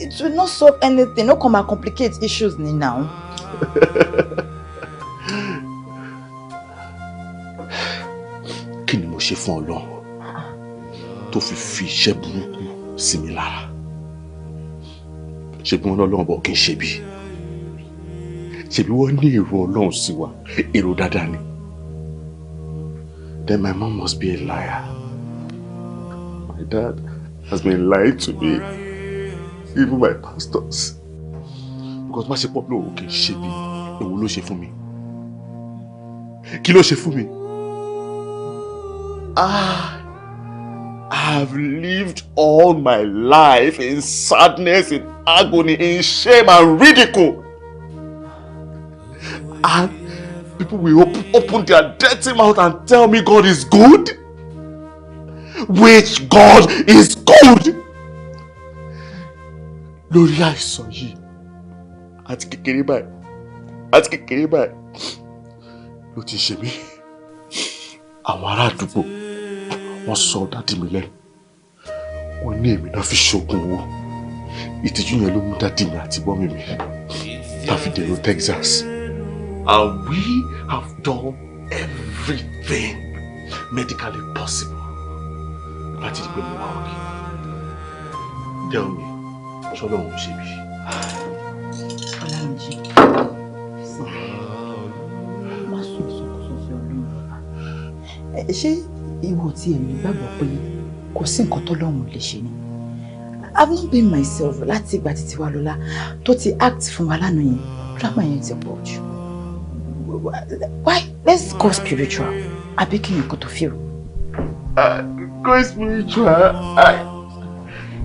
It will not solve anything, no come and complicate issues ni now. Kí ni mo ṣe fún Ọlọ́run tó fi fi iṣẹ́ burúkú sí mi lára? Ṣebí wọn lọ́lọ́run bọ̀ kí n ṣe bí? Ṣebí wọ́n ní èrò Ọlọ́run sí wa, èrò dáadáa ni. Then my mom must be a liar. My dad has been lying to me, even my pastors. Because má ṣe pọ̀ lóò kì í ṣe bí, èwo ló ṣe fún mi? Kí ló ṣe fún mi? Ah, I've lived all my life in sadness, in agony, in shame and ridicule. And people will open their dirty mouth and tell me God is good? Which God is good? Lórí àìsàn yìí, àti kékeré báyìí, àti kékeré báyìí, ló ti ṣe mí. Àwọn ará àdúgbò, wọ́n sọ daddy mi lẹ́nu. Wọ́n ní èmi náà fi ṣoògùn owó. Ìtìjú yẹn ló mú daddy mi àti mummy mi tá fi dèrò Texas. And we have done everything medically possible láti rí pé mo wà òkè. Tell me, ṣọ́nà òun ṣe bí? Ọlámìjí, má sọ ìsọkúsọ sí Ọlọ́run. Ṣé ìwọ tí èmi gbàgbọ́ pé kò sí nǹkan tọ́lọ́run lè ṣe ni? I've not been myself láti ìgbà títí wa lọ́la tó ti act fún wa lánàá yẹn, drama yẹn ti pọ̀ jù. Why? Let's go spiritual. Àbí kí ni nǹkan tó feel? Go spiritual.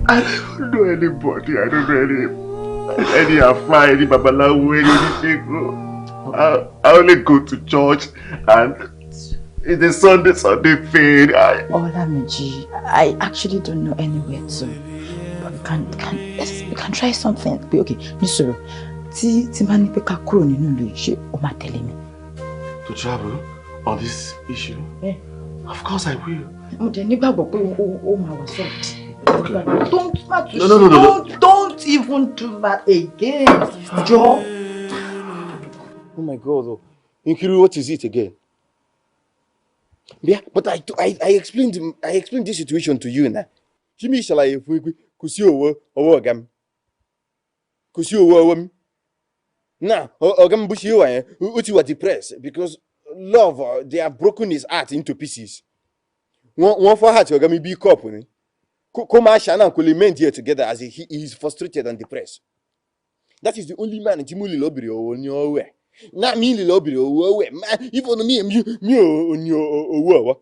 I don't know anybody. I don't know any afa, any babalawo, any oníṣègùn. I only go to church and it's a Sunday thing. Olamiji, I actually don't know anywhere to. But we can try something. But okay, ní sùúrù. Tí bá ní pé ká kúrò nínú ìlú yìí, ṣé o máa tẹ̀lé mi? To travel on this issue? Yeah. Of course I will. Mo dẹ̀ nígbàgbọ́ pé o máa wà soft. Don't má tún No, no, no, no, no. Don't even do that again. Jọ. Oh my God! Oh. Nkiru, what is it again? Yeah, but I explained this situation to you now. Ṣé mi ṣàlàyé fún yín pé kò sí owó ọwọ́ ọ̀gá mi? Kò sí owó ọwọ́ mi. Now, ọ̀gá mi bó ṣe wà yẹn, ó ti wà depressed because love, they have broken his heart into pieces. Wọ́n fọ́ heart ọ̀gá mi bí cup ni. Kó máa ṣàánà kò lè mend here together as he is frustrated and depressed. That is the only man tí mo lè lọ bèrè owó ní ọwọ́ ẹ̀. Náà mi lè lọ bèrè owó ọwọ́ ẹ̀. Even mi ò ní owó ọwọ́.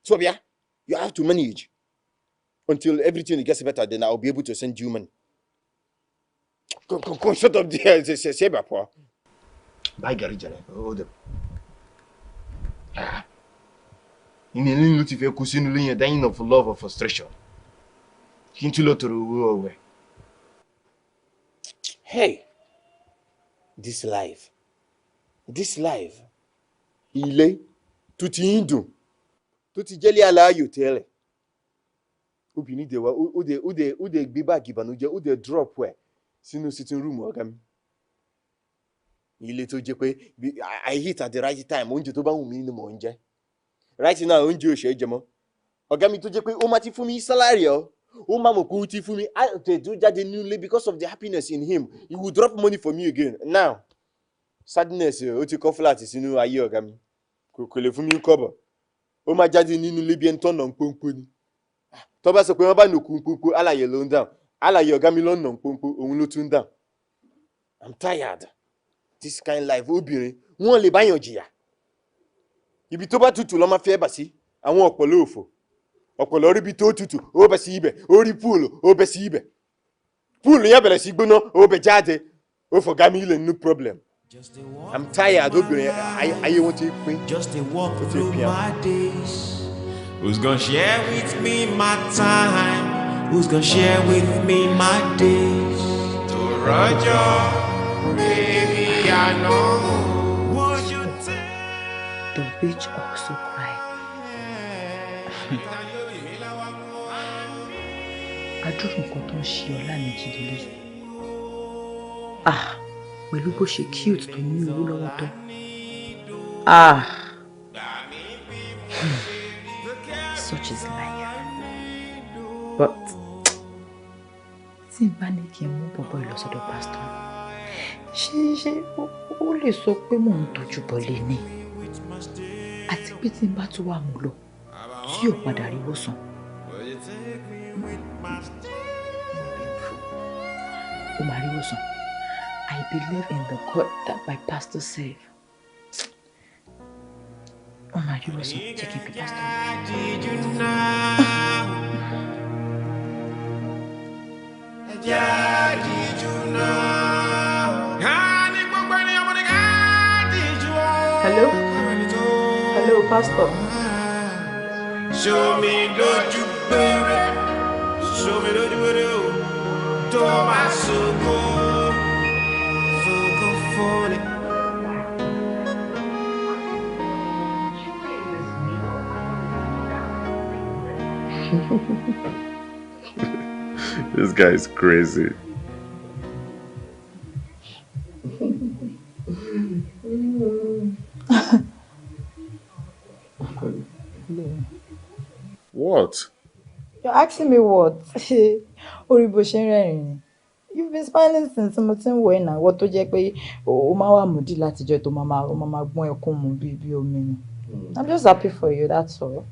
So yeah, you have to manage until everything gets better. Then I'll be able to send you money. Come, come, come, shut up there. Say, say, say, Papa. Bye, Gary Jare. Hold up. Ah. Ìní ló ti fẹ́ kú sínú ilé yẹn, dying of love or frustration. Kí n tún lọ tọrọ owó ọwẹ́. Hey, this life, this life, ilé tó ti ń dùn, tó ti jẹ́lé aláyò tẹ́lẹ̀. Obìnrin dẹ̀ wá, ó dẹ̀ gbé báàgì ìbànújẹ́, ó dẹ̀ drop ẹ̀ sínú sitting room ọ̀gá mi. Ilé tó jẹ́ pé I eat at the right time, oúnjẹ tó bá wù mí ni mò ń jẹ. Right now, oúnjẹ ò ṣe é jẹ mọ́. Ọ̀gá mi tó jẹ́ pé ó máa ti fún mi salary ọ́, ó máa mọ̀ pé ó ti fún mi, á tẹ̀ tó jáde nínú ilé because of the happiness in him, he will drop money for me again. Now, sadness ó ti kọ́ flat sínú ayé ọ̀gá mi. Kò lè fún mi kọ́bọ̀. Ó máa jáde nínú ilé bí ẹni tó nà ń pọ́npọ́n ni. Tó bá sọ pé wọ́n bá nà kú pọ́npọ́n, alàyè ló ń dáhùn. Alàyè ọ̀gá mi ló ń nà pọ́npọ́n, òun ló tún dáhùn. I'm tired. This kind life, obìnrin, wọ́n lè báyàn jìyà. Ibi tó bá tutù ló máa fi ẹ̀bà sí. Àwọn ọ̀pọ̀lọ́ òfò. Ọ̀pọ̀lọ́ rí ibi tó tutù, ó bẹ̀ sí ibẹ̀. Ó rí púùlù, ó bẹ̀ sí ibẹ̀. Púùlù yẹn bẹ̀rẹ̀ sí gbóná, ó bẹ̀ jáde. Ó fọ̀gá mi ilẹ̀ nínú problem. I'm tired, obìnrin ayé wọn ti pín. Just a walk Ó ti through pín àwọn. my days. Who's gonna share with me my time? Who's gonna share with me my days? Tòrọ́jọ́ baby, I know. Would you take? The witch also cried. Adúrú nǹkan tó ń ṣe Ọlámìjí lélẹ̀. Ah, pẹ̀lú bó ṣe cute tó ní owó lọ́wọ́ tó. Ah, such is life. But tí n bá ní kí n mú bọ̀bọ̀ yìí lọ sọ́dọ̀ pásítọ̀, ṣé ó lè sọ pé mò ń tọ́jú bọ̀lé ni? Àti pé tí n bá tún wà mú lọ, tí yóò padà rí wòsàn. Ó máa rí wòsàn. I believe in the God that my pastor save. Ó máa rí wòsàn. Jẹ́ kí n pe pastor. Did you know? Did you know? Hello? Hello, pastor. Show me lójú péré, show me lójú péré o, tó máa ṣògo, ṣògo fún ni. This guy is crazy. What? You're asking me what? Orí bó ṣe ń rẹ́rìn ni. You've been smiling since mo ti ń wọ̀ ẹ́ náà. Ìwọ tó jẹ́ pé o máa wà moody látijọ́ tó máa gbọ́n ẹkún mu bí omi ni. I'm just happy for you, that's all.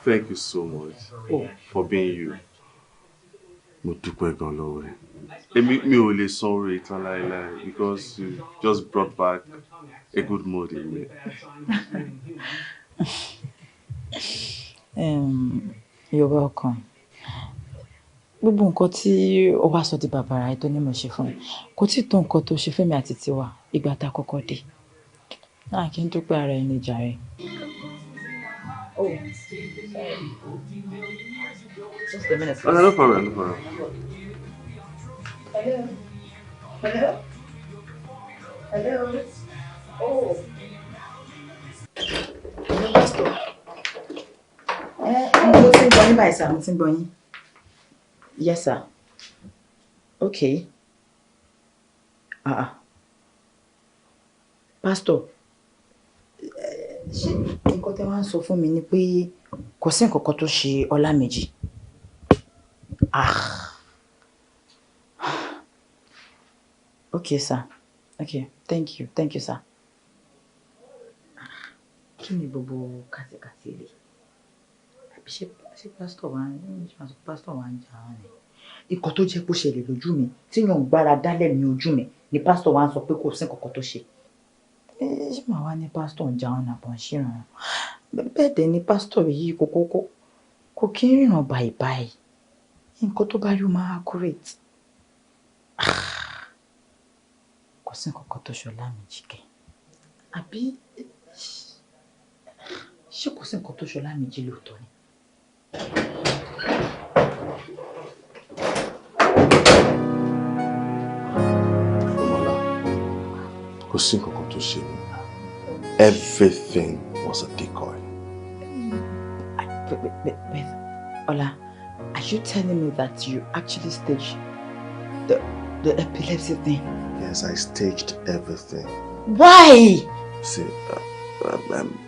Thank you so much for being you. Mo dúpẹ́ gan lọ́wọ́ ẹ. Èmi mi ò lè san oore ìtàn láéláé because you just brought back a good mood in me. You're welcome. Gbogbo nǹkan tí ó wá sọ di bàbàrà ẹ tó ní mo ṣe fún ẹ kò tí tó nǹkan tó ṣe fẹ́mi àti tiwa ìgbà tá a kọ́kọ́ dé. Náà kí n dúpẹ́ ara ẹni jàre. Oh, just a minute. Oh, no problem, no problem. Hello. Hello. Hello. Oh. Hello, pastor. Mo ti ń gbọ́ yín báyìí sir, mo ti ń gbọ́ yín. Yes, sir. Okay. Ah. Pastor, ṣé nǹkan tẹ́ wá ń sọ fún mi ni pé kò sí nǹkan kan tó ṣe Ọlámìjí? Ah. Okay, sir. Okay, thank you. Thank you, sir. Kí ni gbogbo kàtìkàtì lè? Àbí ṣé pásítọ̀ wa ń jà wọ́n ni? Nǹkan tó jẹ́ kó ṣẹlẹ̀ lójú mi, tí yàn ń gbára dálẹ̀ ní ojú mi, ni pásítọ̀ wa ń sọ pé kò sí nǹkan kan tó ṣe. Ṣé màá wá ní pásítọ̀ ń jà wọ́n àbọ̀ ń ṣèrànwọ́? Bẹ́ẹ̀ dẹ̀ ni pásítọ̀ yìí kò kí ń ríran bàìbàì. Nǹkan tó bá rí ó máa accurate. Kò sí nǹkan kan tó ṣe Ọlámìjí kẹ̀. Àbí ṣé kò sí nǹkan tó ṣe Ọlámìjí lóòótọ́ ni? Ọmọlá, kò sí nǹkan kan tó ṣe mí. Everything was a decoy. Wait, Ola, are you telling me that you actually staged the epilepsy thing? Yes, I staged everything. Why? See,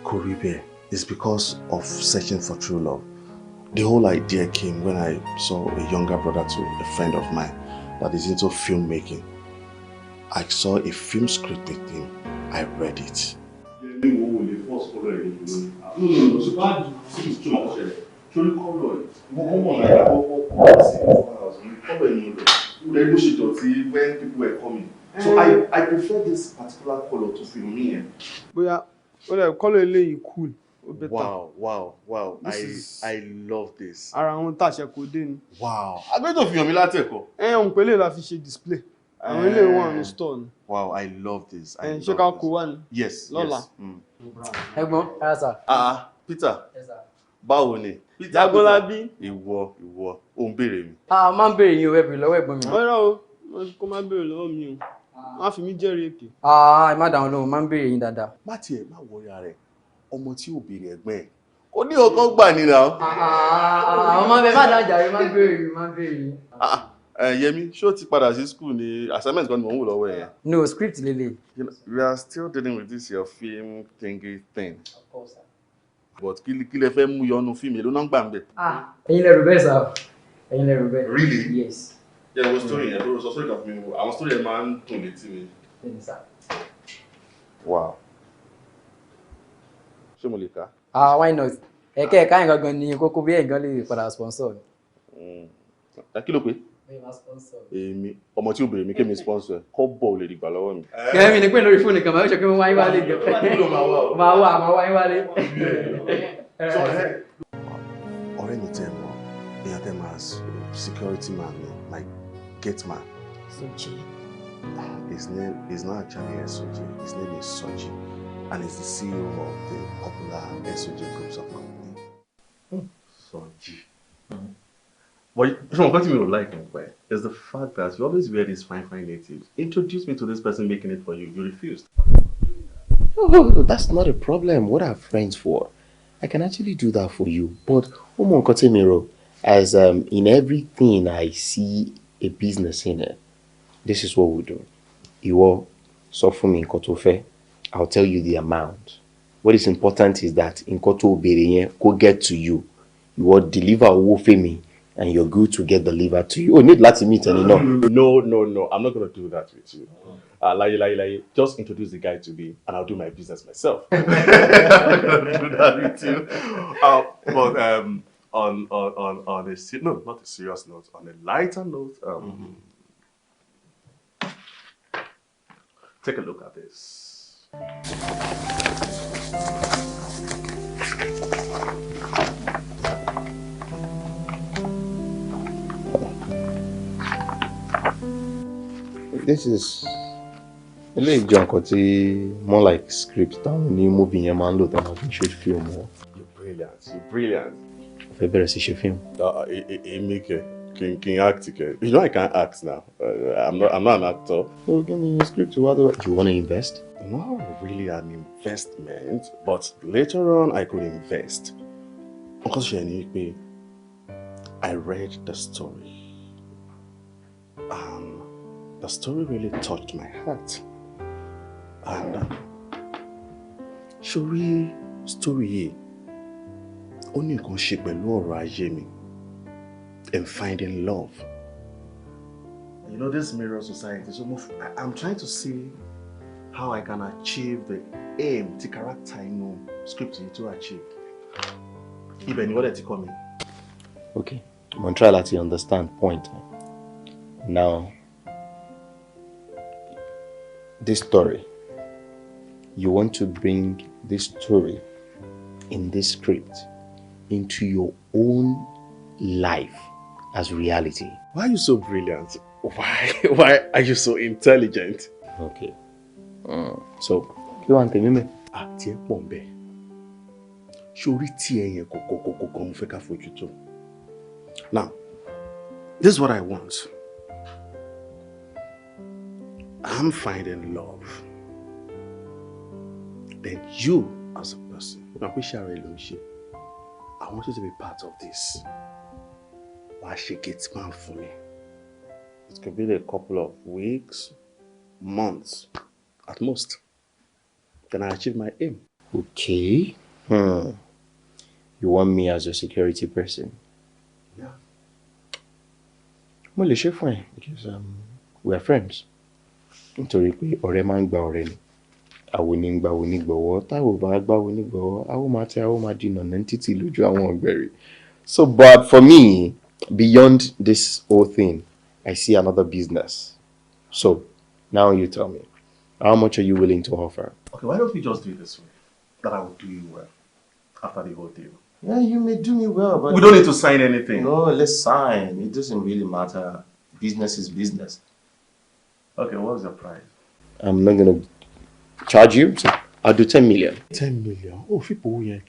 Koribe, it's because of searching for true love. The whole idea came when I saw a younger brother to a friend of mine that is into filmmaking. I saw a film script with him. I read it. When people were coming, So I prefer this particular colour to fi mí yẹn. Bóyá ó lè colour eléyìí cool, ó better. Wow. This I is- I love this. Ara àwọn tàṣẹ kò dé ni. Wow. Agbẹ́jọ́ fi hàn mí látẹ̀kọ́. Ẹ ń pèlè la fi ṣe display. Àwọn eléyìí wà ní store ni. Wow, I love this. I Ẹ ṣé love ká this. kó wá ni? Yes. Lọ́la. Yes. Mm. Ẹ̀gbọ́n, ara sà. Ah, Peter. Báwo ni? Peter, Jagunlabi. Ìwọ, ìwọ, ò ń béèrè mi. Ah, máa ń béèrè yín o, ẹ béèrè lọ́wọ́ ẹ̀gbọ́n mi. Ọ̀rọ̀ o, kó má béèrè lọ́wọ́ mi o. Má fi mí jẹ́rìí èké. Ah, ẹ má dáhùn lóhùn, máa ń béèrè yín dáadáa. Má tiẹ̀ má wọrí ara ẹ̀, ọmọ tí ò béèrè ẹ̀gbọ́n ẹ̀. Kò ní ọkàn gbà ní náà. Àwọn máa ń bẹ má dáhùn jàre, máa ń béèrè yín, máa ń béèrè yín. Ah, Yẹmi, ṣé o ti padà sí school ni assignment kan ni mò ń wò lọ́wọ́ ẹ̀ yẹn? No, script lele. You know, we are still dealing with this your film thingy thing. Of course, sir. But kí lẹ fẹ́ mú yọnu fíìmù èló náà ń gbà ń bẹ̀? Ah, ẹ̀yin lẹ rò bẹ́ẹ̀ sà. Ẹ̀yin lẹ rò bẹ́ẹ̀. Really? Yes. Yẹ wo story yẹn tó sọ story kan fún mi, àwọn story yẹn máa ń dùn létí mi. Bẹ́ẹ̀ni sà. Wow. Ṣé mo lè kà á? Ah, why not? Ẹ̀kẹ́ ẹ̀ka yẹn gangan ni kókó bí ẹ̀gán lè padà sponsor. Kí ló pé? Bẹ́ẹ̀ máa sponsor. Èmi, ọmọ tí ó béèrè mi kémi sponsor ẹ̀, kọ́ bọ̀ ò lè dìgbà lọ́wọ́ mi. Kẹ́mi ni pé lórí fóònù kan, màá ṣe pé mo wáyé wálé gan. Máa wá, máa wáyé wálé. Ọ̀rẹ́ mi tẹ́ mọ̀, èèyàn tẹ́ máa security man ni, my gate man. Soji. His name is not actually Soji, his name is Soji, and he's the CEO of the popular SOJ groups of company. Soji. But you know, what I like nípa ẹ̀ is the fact that you always wear these fine, fine natives. Introduce me to this person making it for you. You refused. Oh, that's not a problem. What are friends for? I can actually do that for you. But Omo Nkotemiro, as in everything I see a business in it, this is what we do. Ìwọ sọ fún mi nǹkan tó fẹ́, I'll tell you the amount. What is important is that nǹkan tó béèrè yẹn kó get to you. Ìwọ deliver owó fẹ́mi and you're good to get delivered to you. O need láti meet ẹni náà. No, no, no. I'm not going to do that with you. Láyé, láyé, láyé. Just introduce the guy to me and I'll do my business myself. I'm not going to do that with you. But on a no, not a serious note, on a lighter note, take a look at this. This is eléyìí jọ nǹkan tí more like script táwọn ní movie yẹn máa ń lò tó máa fi ń shoot film wọn. You're brilliant. You're brilliant. Mo fẹ́ bẹ̀rẹ̀ sí ṣe film. Èmi kẹ, kí n act kẹ. You know I can't act now. I'm not an actor. So kí ni script wa tó? You wanna invest? Not really an investment, but later on I could invest. Nǹkan tó ṣe ni pé I read the story. The story really touched my heart. And sórí story yìí, ó ní nǹkan ṣe pẹ̀lú ọ̀rọ̀ ayé mi and finding love. You know, this mirror society, so I'm trying to see how I can achieve the aim tí character inú script yìí to achieve. Ibẹ̀ ni wọ́n dẹ̀ ti kọ́ mi. Okay, mo n try láti understand point. Now, this story, you want to bring this story in this script into your own life as reality. Why are you so brilliant? Why are you so intelligent? Okay. So, kí wàá ń tèmi mẹ́? Ah, tiẹ̀ pọ̀ ń bẹ̀. Sórí tí ẹ yẹn kọ̀kọ̀kọ̀kọ̀ mo fẹ́ ká fojú tó. Now, this is what I want. I'm finding love. Then you, as a person, I want you to be part of this. Wàá ṣe gate man for me. It could be a couple of weeks, months, at most. Then I achieve my aim. Okay. You want me as your security person? Yeah. Mo lè ṣe fún ẹ because we are friends. Nítorí pé ọ̀rẹ́ máa ń gba ọ̀rẹ́ ni. Àwo ní ń gbàwo ní gbọ̀wọ́, táwo bá gbàwo ní gbọ̀wọ́, àwo máa tẹ àwo máa dìnà ní títì lójú àwọn ọ̀gbẹ̀rì. So, but for me, beyond this whole thing, I see another business. So, Now you tell me, how much are you willing to offer? Okay, why don't we just do it this way? That I will do you well after the whole deal. Yeah, you may do me well, but we don't need to sign anything. No, let's sign. It doesn't really matter. Business is business. Okay, what's the price? I'm not gonna charge you. So I'll do 10 million. 10 million? Oh, people here,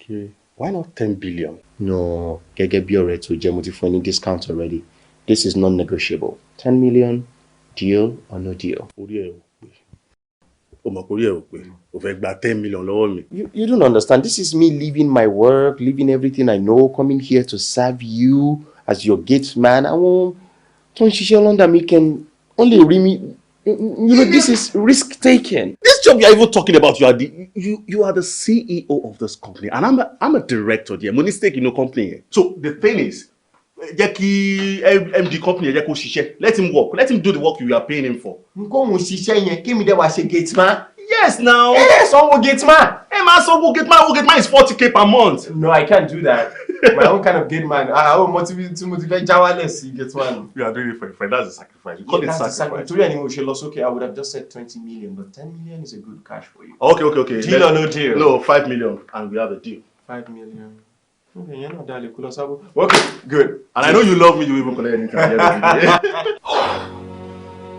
why not 10 billion? No, gẹ́gẹ́ bí ọ̀rẹ́ tó jẹ́, mo ti fún ẹ ní discount already. This is non-negotiable. 10 million, deal or no deal. Orí ẹ ò pé. O mọ̀ pé orí ẹ ò pé. O fẹ́ gba 10 million lọ́wọ́ mi. You don't understand. This is me leaving my work, leaving everything I know, coming here to serve you as your gate man. Àwọn tó ń ṣiṣẹ́ London mi can only rí mi. You know, this is risk taking. This job you're even talking about, you are the you are the CEO of this company, and I'm a director there. Mo ní stake in no company yẹn. So the thing is, jẹ́ kí MD company yẹn jẹ́ kó ṣiṣẹ́. Let him work. Let him do the work you are paying him for. Nǹkan òun ṣiṣẹ́ yẹn, kí mi dẹ́ wá ṣe gate man. Yes, now. Ẹ sanwó gate man. Ẹ máa sanwó gate man. Owó gate man is 40K per month. No, I can't do that. My own kind of gate man. Àwọn ọmọ tí mo ti fẹ́ já wálẹ̀ sí gate man. You are doing it for a friend. That's a sacrifice. You call it sacrifice. Torí ẹni mo ṣe lọ sókè, I would have just said 20 million, but 10 million is a good cash for you. Okay. Deal or no deal? No, 5 million and we have a deal. 5 million. Okay, yẹn náà dalẹ̀ kó lọ sábò. Okay, good. And I know you love me, you even collect anything.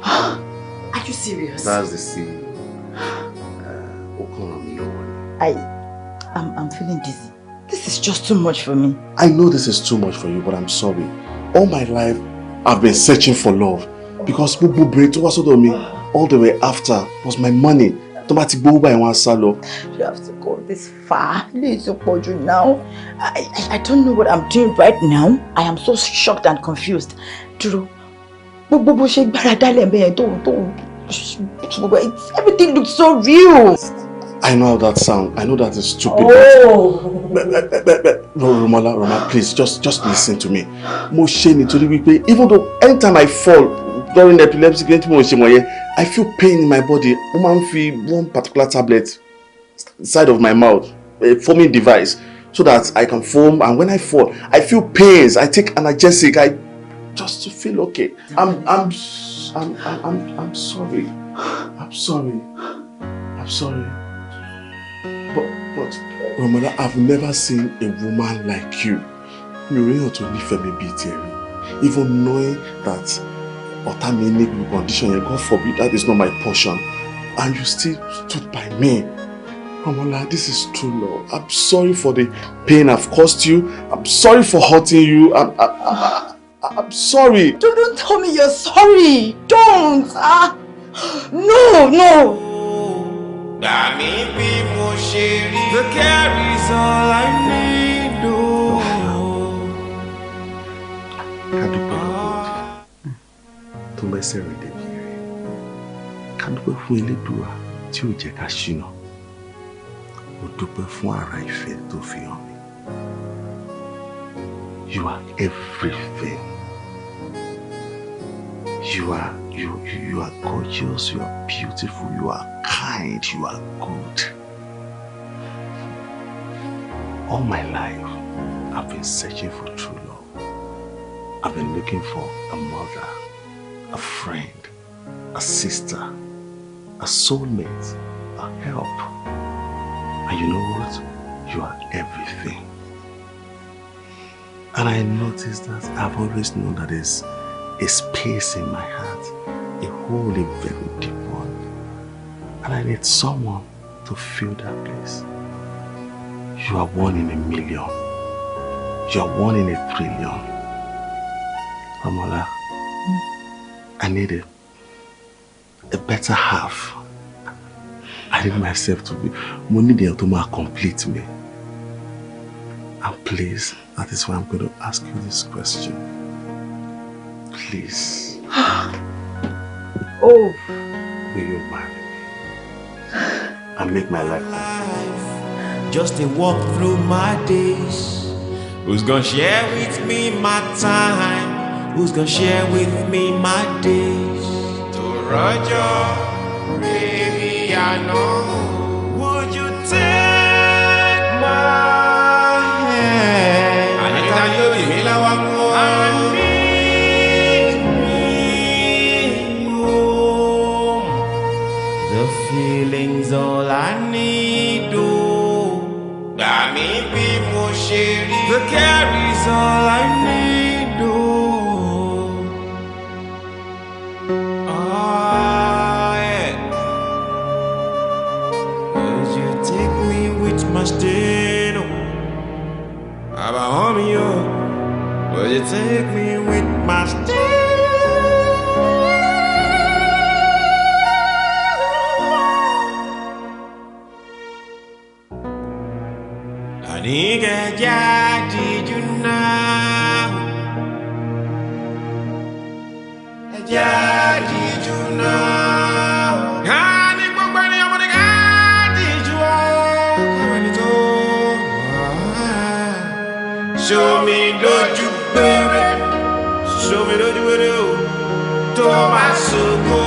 Are you serious? That's the scene. Ó kàn ràn mí lọ́wọ́ ni. I'm feeling dizzy. This is just too much for me. I know this is too much for you, but I'm sorry. All my life, I've been searching for love. Because gbogbo obìnrin tó wá sọ́dọ̀ mi, all they were after was my money. Tó bá ti gbówó báyìí, wọ́n á sá lọ. You have to go this far. Please support you now. I don't know what I'm doing right now. I am so shocked and confused. Dúró. Gbogbo bó ṣe gbára dálẹ̀ bẹ́ẹ̀ tó tó gbogbo everything looks so real. I know how that sounds. I know that is stupid. Oh. But, Romola, Roma, please, just listen to me. Mo ṣe nítorí wípé even though anytime I fall during epilepsy, tí mo ṣe wọ̀nyẹn, I feel pain in my body. Mo máa ń fi one particular tablet side of my mouth, a foaming device, so that I can foam. And when I fall, I feel pains. I take analgesic. I just to feel okay. I'm sorry. I'm sorry. I'm sorry. But Romola, I've never seen a woman like you. Mi ò ríyàn tó nífẹ̀ẹ́ mi bíi tiẹ̀ rí. Even knowing that ọ̀tá mi ní gbogbo condition yẹn, God forbid, that is not my portion. And you still stood by me. Romola, this is true love. I'm sorry for the pain I've caused you. I'm sorry for hurting you. I'm sorry. Don't tell me you're sorry. Don't. Ah, no, no. Gbà mí bí mo ṣe rí. The care is all I need. Oh. Ká dúpẹ́ lọ́wọ́ òdì tó mẹ́sẹ̀ rìn débi rẹ̀. Ká dúpẹ́ fún Elédùà tí ò jẹ́ ká ṣìnà. Mo dúpẹ́ fún ara ìfẹ́ tó fi hàn mí. You are everything. You are gorgeous, you are beautiful, you are kind, you are good. All my life, I've been searching for true love. I've been looking for a mother, a friend, a sister, a soulmate, a help. And you know what? You are everything. And I noticed that I've always known that there's a space in my heart, a hole, a very deep one. And I need someone to fill that place. You are one in a million. You are one in a trillion. Romola, I need a better half. I need myself to be, mo need èèyàn tó máa complete me. And please, that is why I'm going to ask you this question. Please, Oh. will you marry me and make my life complete? Just a walk through my days. Who's gonna share with me my time? Who's gonna share with me my days? To Roger, baby, I know. Would you take my hand? Anita yóò dì mí lọ́wọ́ mú. And lead me home. Feelings all I need, oh. Gbà mí bí mo ṣe rí. The care is all I need, oh. Ah, yeah. Would you take me with my stain, oh? Àbàwọ́n mi, oh. Would you take me with my stain? Àníkẹ́já jíjú náà. Ẹja jíjú náà. Ká ní gbogbo ènìyàn mo ní ká díjú ọ́. Káwọn ẹni tó ṣomi lójú péré. Ṣomi lójú péré o. Tó máa ṣògo.